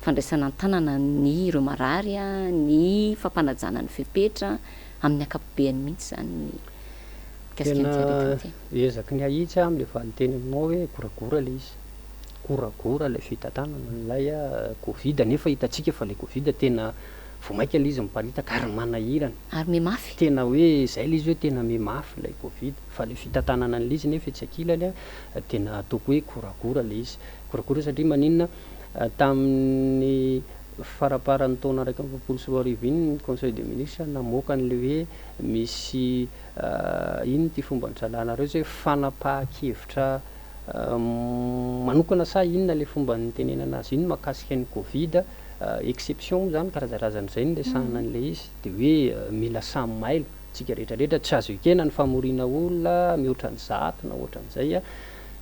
fandraisana an-tanana ny ireo marary, ny fampanajana ny fepetra, amin'ny ankapobeany mihitsy izany ny mikasika an'ity aretina ity. Tena ezaky ny hahitsy aho amin'ilay valinteny aminao hoe goragora ilay izy, goragora ilay fitantanana an'ilay covid nefa hitantsika fa ilay covid tena vao mainka ilay izy miparitaka ary manahirana. Ary mihamafy. Tena hoe izay ilay izy hoe tena mihamafy ilay covid fa ilay fitantanana an'ilay izy nefa etsy ankilany tena ataoko hoe goragora ilay izy. Goragora satria maninona? Tamin'ny faramparan'ny taona 2021 iny ny conseil des ministres namoaka an'ilay hoe misy inona ity fomba nitralanareo izay hoe fanapahan-kevitra manokana sa inona ilay fomba nitenenana azy iny mahakasika ny covid, exception moa izany karazakarazan'izay no niresahana an'ilay izy dia hoe mila samy mailo tsika rehetra rehetra, tsy azo ekena ny famoriana olona mihoatra ny 100 na ohatran'izay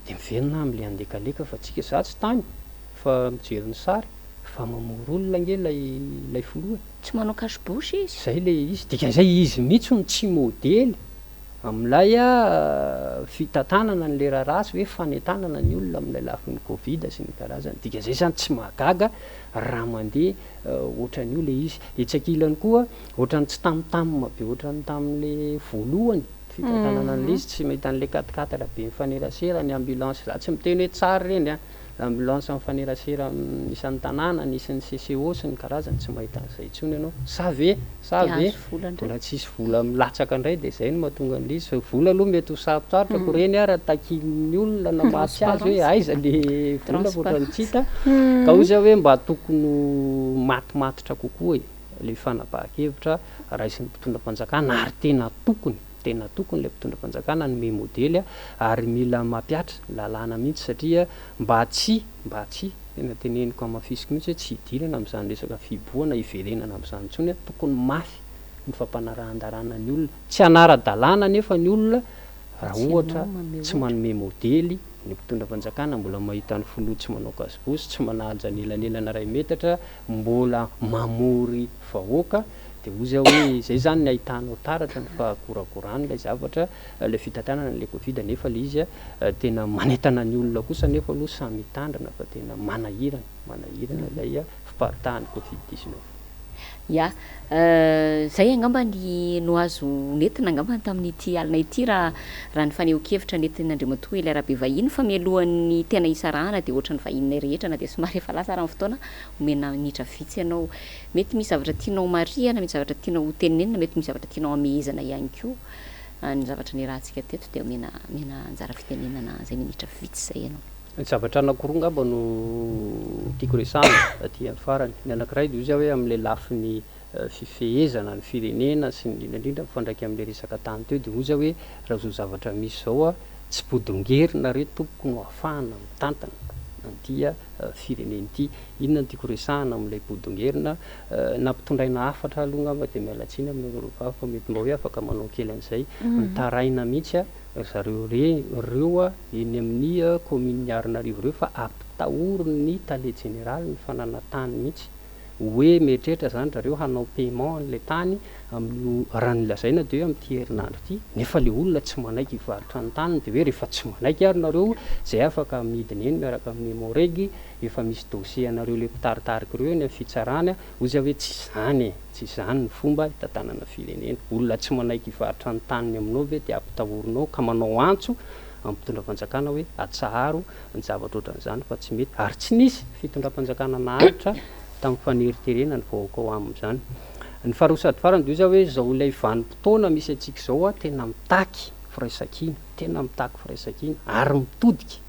dia miverina amin'ilay andekaleka fa tsika, za tsy tany fa mijery ny sary fa mamory olona ange ilay ilay filoha e. Tsy manao cache bouche izy. Zay ilay izy, dikan'izay izy mihitsy no tsy modely amin'ilay fitantanana an'ilay raharaha sy hoe fanentanana ny olona amin'ilay lafiny covid sy ny karazany, dikan'izay izany tsy mahagaga raha mandeha ohatran'io ilay izy. Etsy ankilany koa ohatran'ny tsy tamtam be ohatran'ny tamin'ilay voalohany fitantanana an'ilay izy, tsy mahita an'ilay quatre quatre be mifanerasera, ny ambulance, za tsy miteny hoe tsara ireny an, ambulance mifanerasera amin'ny isan'ny tanàna, nisy ny CCO sy ny karazany, tsy mahita an'izay intsony ianao, sa ve, sa Dia ve azo vola indray. mbola tsisy vola milatsaka indray dia izay no mahatonga an'ilay izy, fa vola aloha mety ho sarotsarotra ko ireny ary takian'ny olona namatsy azy hoe aiza le vola fa ohatran'ny tsy hita, ka hoy za hoe mba tokony ho matimatotra kokoa e, le fanapahan-kevitra raisin'ny mpitondra fanjakana ary tena tokony. Tena tokony ilay mpitondra fanjakana hanome modely ary mila mampihatra lalàna mihitsy satria mba tsy, mba tsy, tena teneniko hamafisiko mihitsy hoe tsy hidirana amin'izany resaka fihibohana hiverenana amin'izany intsony, tokony mafy ny fampanarahan-dalàna ny olona. Tsy hanara-dalàna anefa ny olona raha ohatra tsy manome modely ny mpitondra fanjakana, mbola mahita ny filoha tsy manao cache-bouche, tsy manaja ny elanelana iray metatra, mbola mamory vahoaka, dia hoy aho hoe izay izany ny ahitanao taratra ny fahagoragoran' ilay zavatra, ilay fitantanana an'ilay covid, nefa ilay izy tena manentana ny olona kosa nefa aloha samy hitandrina fa tena manahirana, manahirana ilay fiparitahan'ny covid 19. Ya, izay angamba ny no azo nentina angamba tamin'ity alina ity raha raha ny fanehoan-kevitra nentin'Andriamatoa Elia Rabevahiny fa mialohan'ny tena hisarahana dia ohatran'ny vahininay rehetra na dia somary efa lasa ara ny fotoana, omena minitra vitsy ianao. Mety misy zavatra tianao homarihana, mety zavatra tianao hotenenina, mety misy zavatra tianao hamehezana ihany koa ny zavatra niarahantsika teto dia omena omena anjara fitenenana izay minitra vitsy izay ianao. Ny zavatra anankiroa angamba no tiako resahana aty amin'ny farany. Ny anankiray dia hoy aho hoe amin'ilay lafiny fifehezana ny firenena sy ny indrindra indrindra mifandraika amin'ilay resaka tany teo dia hoy aho hoe raha izao zavatra misy izao tsy bodongerina re tompoko no ahafahana mitantana an'ity firenena ity. Inona no tiako resahana amin'ilay bodongerina? Nampitondraina hafatra aloha angamba dia miala tsiny aminareo roa vavy fa mety mba hoe afaka manao kely an'izay. Mitaraina mihitsy ry zareo ireo eny amin'ny kaominin'i Miarinarivo ireo fa ampitahorin'ny tale jeneraly ny fananantany mihitsy hoe mieritreritra izany ry zareo hanao paiement an'ilay tany amin'io raha ny lazaina dia hoe amin'ity herinandro ity nefa ilay olona tsy manaiky hivarotra ny taniny dia hoe rehefa tsy manaiky ary nareo izay afaka midina eny miaraka amin'ny Emmo-Reg efa misy dossier anareo ilay mpitaritarika ireo eny amin'ny fitsarana hoy izy hoe tsy izany e! Tsy izany ny fomba hitantanana firenena. Olona tsy manaiky hivarotra ny taniny aminao ve dia ampitahorinao ka manao antso amin'ny mpitondra fanjakana hoe atsaharo ny zavatra ohatran'izany fa tsy mety. Ary tsy nisy fitondram-panjakana naharitra tamin'ny faneriterena ny vahoaka ao aminy izany. Ny faharoa sady farany dia hoy izaho hoe izao ilay vanim-potoana misy antsika izao tena mitaky firaisankina, tena mitaky firaisankina ary mitodika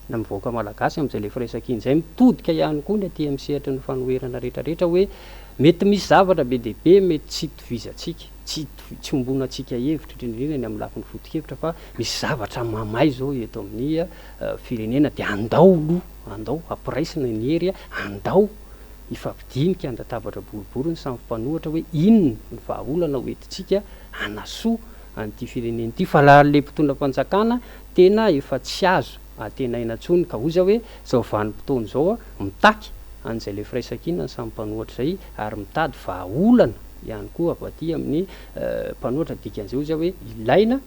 na ny vahoaka malagasy amin'izay ilay firaisankina izay, mitodika ihany koa ny aty amin'ny sehatry ny fanoherana rehetrarehetra hoe mety misy zavatra be dia be mety tsy itovizantsika, tsy tsy iombonantsika hevitra, indrindra indrindra ny amin'ny lafiny foto-kevitra fa misy zavatra mamay izao eto amin'ny firenena dia andao aloha, andao ampiraisina ny hery, andao hifampidinika an-databatra boribory ny samy mpanohatra hoe inona ny vahaolana ho entintsika hanasoa an'ity firenena ity fa raha ilay mpitondra fanjakana tena efa tsy azo antenaina intsony ka hoy za hoe zao vanim-potoana izao mitaky an'izay ilay firaisankina ny samy mpanohatra izay ary mitady vahaolana ihany koa avy aty amin'ny mpanohatra dikan'izay hoy za hoe ilaina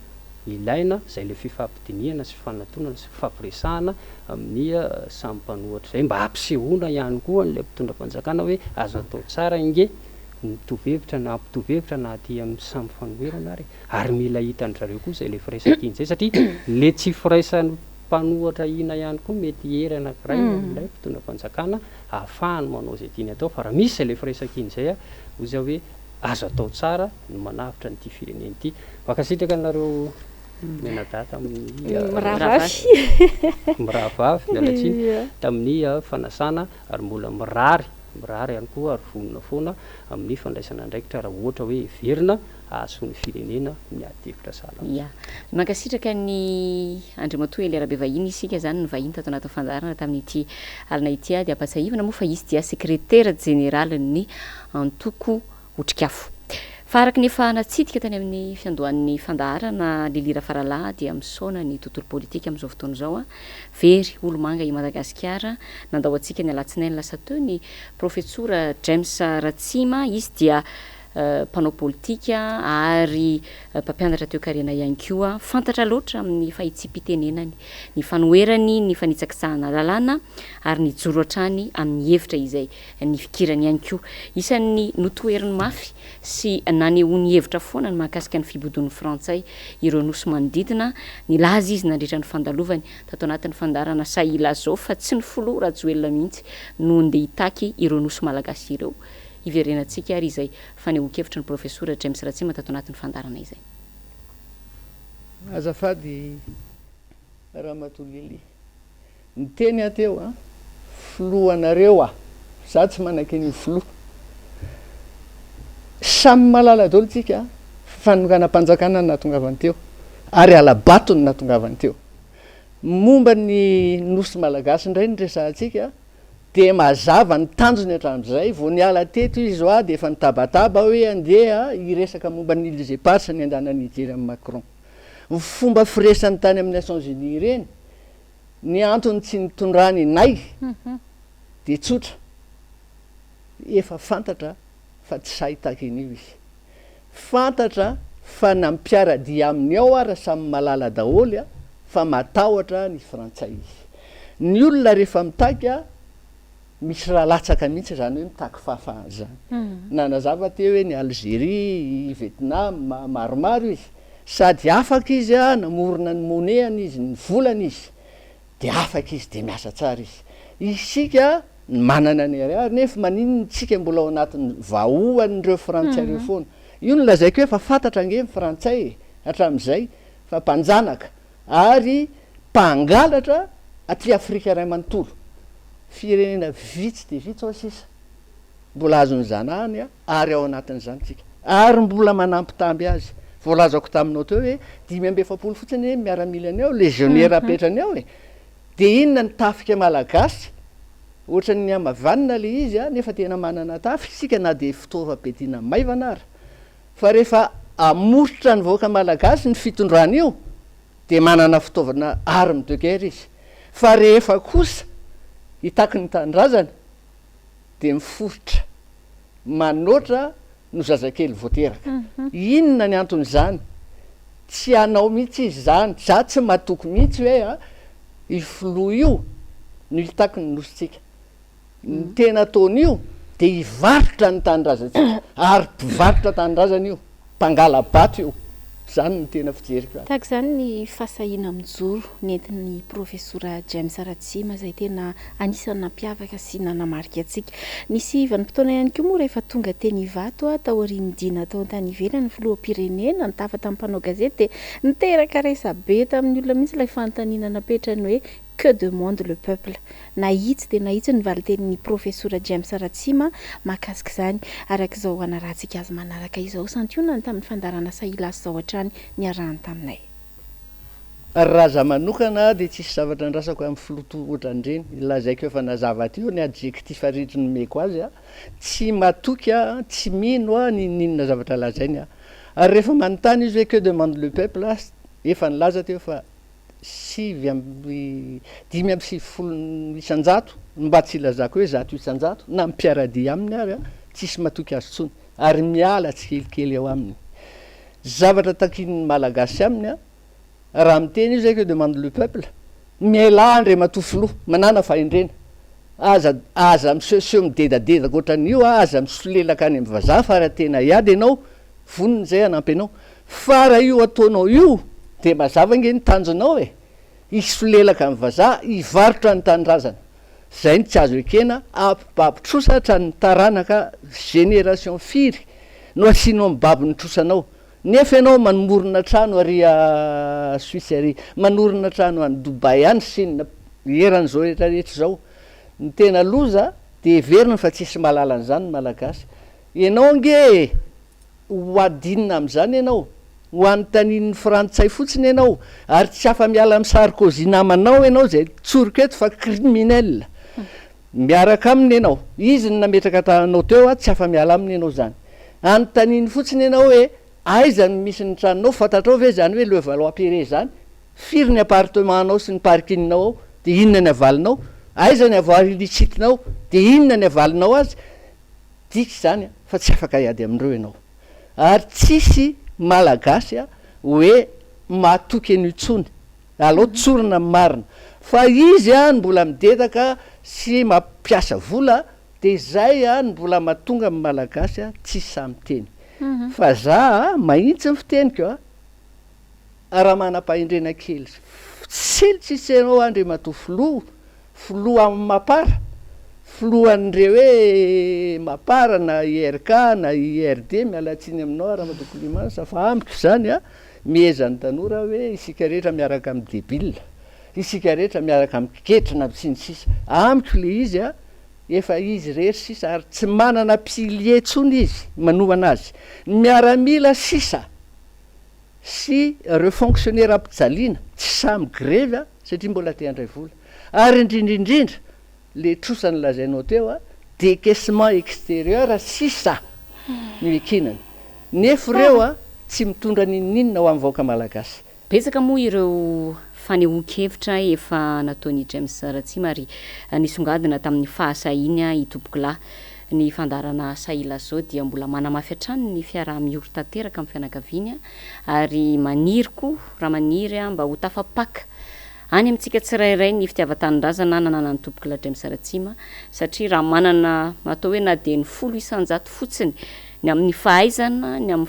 ilaina izay ilay fifampidinihana sy fifanatonana sy fifampiresahana amin'ny samy mpanohatra izay mba hampisehoana ihany koa an'ilay mpitondra fanjakana hoe azo atao tsara ange ny mitovy hevitra na hampitovy hevitra na aty amin'ny samy fanoherana ary Ary mila hitan-dry zareo koa izay ilay firaisan-kina izay satria ilay tsy firaisan'ny mpanohatra hina ihany koa mety hery anankiray ho an'ilay mpitondra fanjakana ahafahany manao izay tiany atao fa raha misy izay ilay firaisan-kina izay hoy izaho hoe azo atao tsara ny manavotra an'ity firenena ity. Mankasitraka anareo mianadahy tamin'ny Mirahavavy. Mirahavavy, miala tsiny, tamin'ny fanasana ary mbola mirary, mirary ihany koa ary vonona foana amin'ny fandraisana andraikitra raha ohatra hoe heverina hahasoa ny firenena ny ady hevitra sahala amin'izao. Ya. Mankasitraka an'i Andriamatoa Elia Rabevahiny isika izany nivahiny tato anatin'ny fandaharana tamin'ity alina ity dia ampatsiahivina moa fa izy dia sekretera jeneralin'ny antoko Otrikafo. Fa araka ny efa natsidika tany amin'ny fiandohan'ny fandaharana Lily Rafaralahy dia misaona ny tontolo politika amin'izao fotoana izao. Very olomanga i Madagasikara. Nandao antsika ny alatsinainy lasa teo ny Profetsora James Ratsima. Izy dia mpanao politika ary mpampianatra toekarena ihany koa. Fantatra loatra amin'ny fahitsiam-pitenenany, ny fanoherany ny fanitsakitsahana lalàna ary nijoro hatrany amin'ny hevitra izay nifikirany ihany koa. Isan'ny notoheriny mafy sy nanehoany hevitra foana ny mahakasika ny fibodoan'ny Frantsay ireo nosy manodidina. Nilaza izy nandritra ny fandalovany tato anatin'ny fandaharana Sahy Ilazao fa tsy ny filoha Rajoelina mihitsy no ndeha hitaky ireo nosy malagasy ireo. Hiverenantsika ary izay fanehoan-kevitry ny Profesora James Ratsima tato anatin'ny fandaharana izay. Azafady Ramatoa Lily. Niteny aho teo an, filohanareo aho, za tsy manakeny io filoha. Samy mahalala daholo tsika. Fanonganam-panjakana no nahatongavany teo ary hala-bato no nahatongavany teo. Momba ny Nosy Malagasy indray no resahantsika dia mazava ny tanjony hatramin'izay, vao niala teto izy hoa dia efa nitabataba hoe andeha hiresaka momba ny Îles Éparses ny andanany hijery an'i Macron. Ny fomba firesany tany amin'ny Nations Unies ireny, ny antony tsy nitondrany nay dia tsotra, efa fantatra fa tsy sahy tahaka an'io izy. Fantatra fa na mpiara-dia aminy ao ara samy malala daholo fa matahotra ny frantsay izy. Ny olona rehefa mitaky misy raha latsaka mihitsy izany hoe mitaky fahafahana izany. Nanazava teo hoe ny Algerie, i Vietnam, maromaro izy. Sady afaka izy namorona ny monnaie-ny izy, ny volany izy. Dia afaka izy dia miasa tsara izy. Isika manana ny ariary nefa maninona isika mbola ao anatin'ny vahoan'ireo frantsay ireo foana. Io no lazaiko hoe efa fantatra ange ny frantsay e, hatramin'izay fa mpanjanaka ary mpangalatra aty Afrika iray manontolo. Firenena vitsy dia vitsy ao sisa mbola azon'ny zanahany ary ao anatin'izany tsika ary mbola manampitamby azy. Voalazako taminao teo hoe 45 fotsiny anie ny miaramilany ao, légionnaire apetrany ao e. Dia inona ny tafika malagasy? Ohatran'ny hamavanina ilay izy nefa tena manana tafika isika na dia fitaovam-piadiana maivana ara. Fa rehefa hamoritra ny vahoaka malagasy ny fitondrana io dia manana fitaovana arme de guerre izy. Fa rehefa kosa hitaky ny tanindrazana dia miforitra manoatra no zazakely vao teraka. Inona ny anton'izany? Tsy hanao mihitsy izy izany. Za tsy matoky mihitsy hoe io filoha io no hitaky ny nosintsika. Ny tena ataony io dia hivarotra ny tanindrazantsika ary mpivarotra tanindrazana io. Mpangala-bato io. Izany no tena fijeriko azy. Tahaka izany ny fahasahiana mijoro nentin'ny Profesora James Ratsima izay tena anisan'ny nampiavaka sy nanamarika antsika. Nisy vanim-potoana ihany koa moa rehefa tonga teny Ivato taorian'ny dia nataony tany ivelany ny filoham-pirenena nitafa tamin'ny mpanao gazety dia niteraka resabe tamin'ny olona mihitsy ilay fanontaniana napetrany hoe Que demande le peuple? Nahitsy dia nahitsy ny valintenin'ny Profesora James Ratsima mahakasika izany, araka izao hanarahantsika azy manaraka izao. Santionany tamin'ny fandaharana Sahilasy izao hatrany niarahany taminay. Raha za manokana dia tsisy zavatra andrasako amin'ny filoha toa ohatran'ireny. Lazaiko efa nazava teo ny adjectif rehetra nomeko azy a. Tsy matoky aho, tsy mino aho n'inon'inona zavatra lazainy aho. Ary rehefa manontany izy hoe que demande le peuple, efa nilaza teo fa 99% mba tsy ilazako hoe 100% na ny mpiara-dia aminy ary tsisy matoky azy intsony ary miala tsikelikely eo aminy. Zavatra takian'ny Malagasy aminy raha miteny izy hoe que demande le peuple? Mialà Andriamatoa Filoha, manàna fahendrena. Aza aza misehoseho midedadedaka ohatran'io, aza misolelaka any amin'ny vazaha fa raha tena hiady ianao Vonona izay hanampy anao. Fa raha io ataonao io dia mazava ange ny tanjonao e! Hisolelaka ny vazaha, hivarotra ny tanindrazana. Izay no tsy azo ekena, hampibaby trosa hatramin'ny taranaka génération firy no asianao mibaby ny trosanao. Nefa ianao manomorona trano ary Suisse ary, manorina trano any Dubaï any, Chine, eran'izao rehetra rehetra izao. Ny tena loza dia heverina fa tsisy mahalala an'izany ny Malagasy. Ianao ange e! Ho adinina amin'izany ianao. Ho anontanian'ny frantsay fotsiny ianao. Ary tsy afa-miala amin'i Sarkozy namanao ianao izay tsoriko eto fa criminel. Miaraka aminy ianao. Izy no nametraka anao teo a, tsy afa-miala aminy ianao izany. Anontaniany fotsiny ianao hoe aiza no misy ny tranonao, fantatrao ve izany hoe Levallois-Perret izany? Firy ny appartement-nao sy ny parking-nao ao? Dia inona ny avalinao? Aiza ny avoir illicite-nao? Dia inona ny avalinao azy? Dika izany fa tsy afaka hiady amin'ireo ianao. Ary tsisy Malagasy hoe matoky an'io intsony. Aleo tsorina ny marina. Fa izy no mbola midedaka sy mampiasa vola dia izay no mbola mahatonga ny Malagasy tsy sahy miteny. Fa za mahitsy ny fiteniko raha manam-pahendrena kely tsisy ianao Andriamatoa Filoha Filoha amin'ny Mapar, filohan'ireo hoe Mapar na IRK na IRD, miala tsiny aminao aho Ramatoa Climence fa amiko izany a, miheza ny tanora hoe isika rehetra miaraka amin'ny debile, isika rehetra miaraka amin'ny ketrina sy ny sisa. Amiko le izy a, efa izy irery sisa ary tsy manana pilier intsony izy manohana azy. Ny miaramila sisa. sy ireo fonctionnaires ampijaliana tsy sahy migrevy a satria mbola te handray vola. Ary indrindra indrindra le trosa nolazainao teo a, décaissement extérieur sisa no iankinany. Nefo ireo a tsy mitondra n'inon'inona ho an'ny vahoaka malagasy. Betsaka moa ireo fanehoan-kevitra efa nataon'i James Ratsima ary nisongadina tamin'ny fahasahiany i Tompokolahy. Ny fandaharana Sahy Lazao dia mbola manamafy hatrany ny fiaraha-miory tanteraka amin'ny fianakaviany ary maniry koa raha maniry mba ho tafapaka any amintsika tsirairay ny fitiavan-tanindrazana nananan'i Tompokolahy James Ratsima satria raha manana atao hoe na dia ny 10% fotsiny ny amin'ny fahaizana, ny amin'ny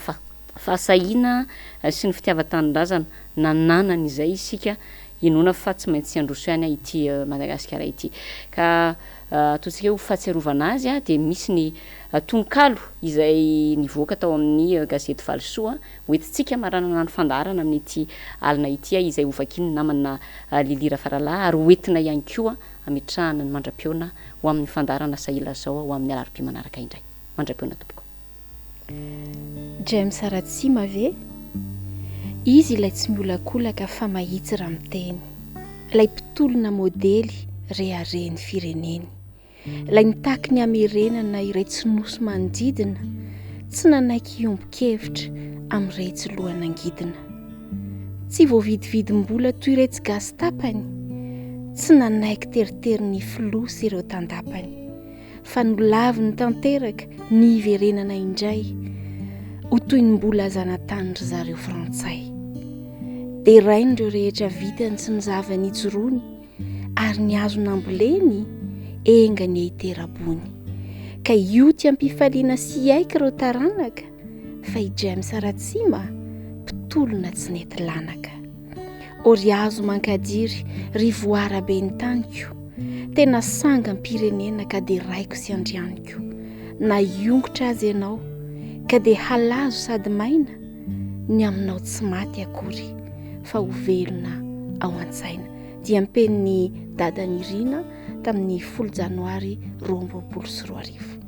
fahasahiana sy ny fitiavan-tanindrazana nananany izay isika inoana fa tsy maintsy handroso ihany ity Madagasikara ity. Ka ataontsika hoe ho fahatsiarovana azy dia misy ny tononkalo izay nivoaka tao amin'ny gazety Valosoa hoentintsika maranana ny fandaharana amin'ity alina ity izay hovakian'ny namana Lily Rafaralahy ary hoentina ihany koa hametrahana ny mandra-pihaona ho amin'ny fandaharana Sahilazao ho amin'ny alarobia manaraka indray. Mandra-pihaona tompoko. James Ratsima ve? Izy ilay tsy miolakolaka fa mahitsy raha miteny. Ilay mpitolona modely reharehan'ny fireneny. Ilay nitaky ny hamerenana iretsy nosy manodidina, tsy nanaiky hiombon-kevitra amin'iretsy lohan'angidina. Tsy voavidividim-bola toy iretsy gasy tapany, tsy nanaiky teriterin'ny filoha sy ireo tandapany. Fa nolaviny tanteraka ny hiverenana indray ho toy ny mbola zanatanin-dry zareo frantsay. Derainy ireo rehetra vitany sy ny zava-nijoroany ary ny hazo namboleny enga anie hitera-bony. Ka hioty am-pifaliana sy hiaiky ireo taranaka fa i James Ratsima mpitolona tsy nety lanaka. O ry hazo mankadiry, ry voara be ny taniko, tena sangam-pirenena ka deraiko sy andrianiko. Na hiongotra aza ianao, ka dia halazo sady maina, ny aminao tsy maty akory, fa ho velona ao an-tsaina. Diam-penin'i Dada Nirina tamin'ny 10 janoary 2022.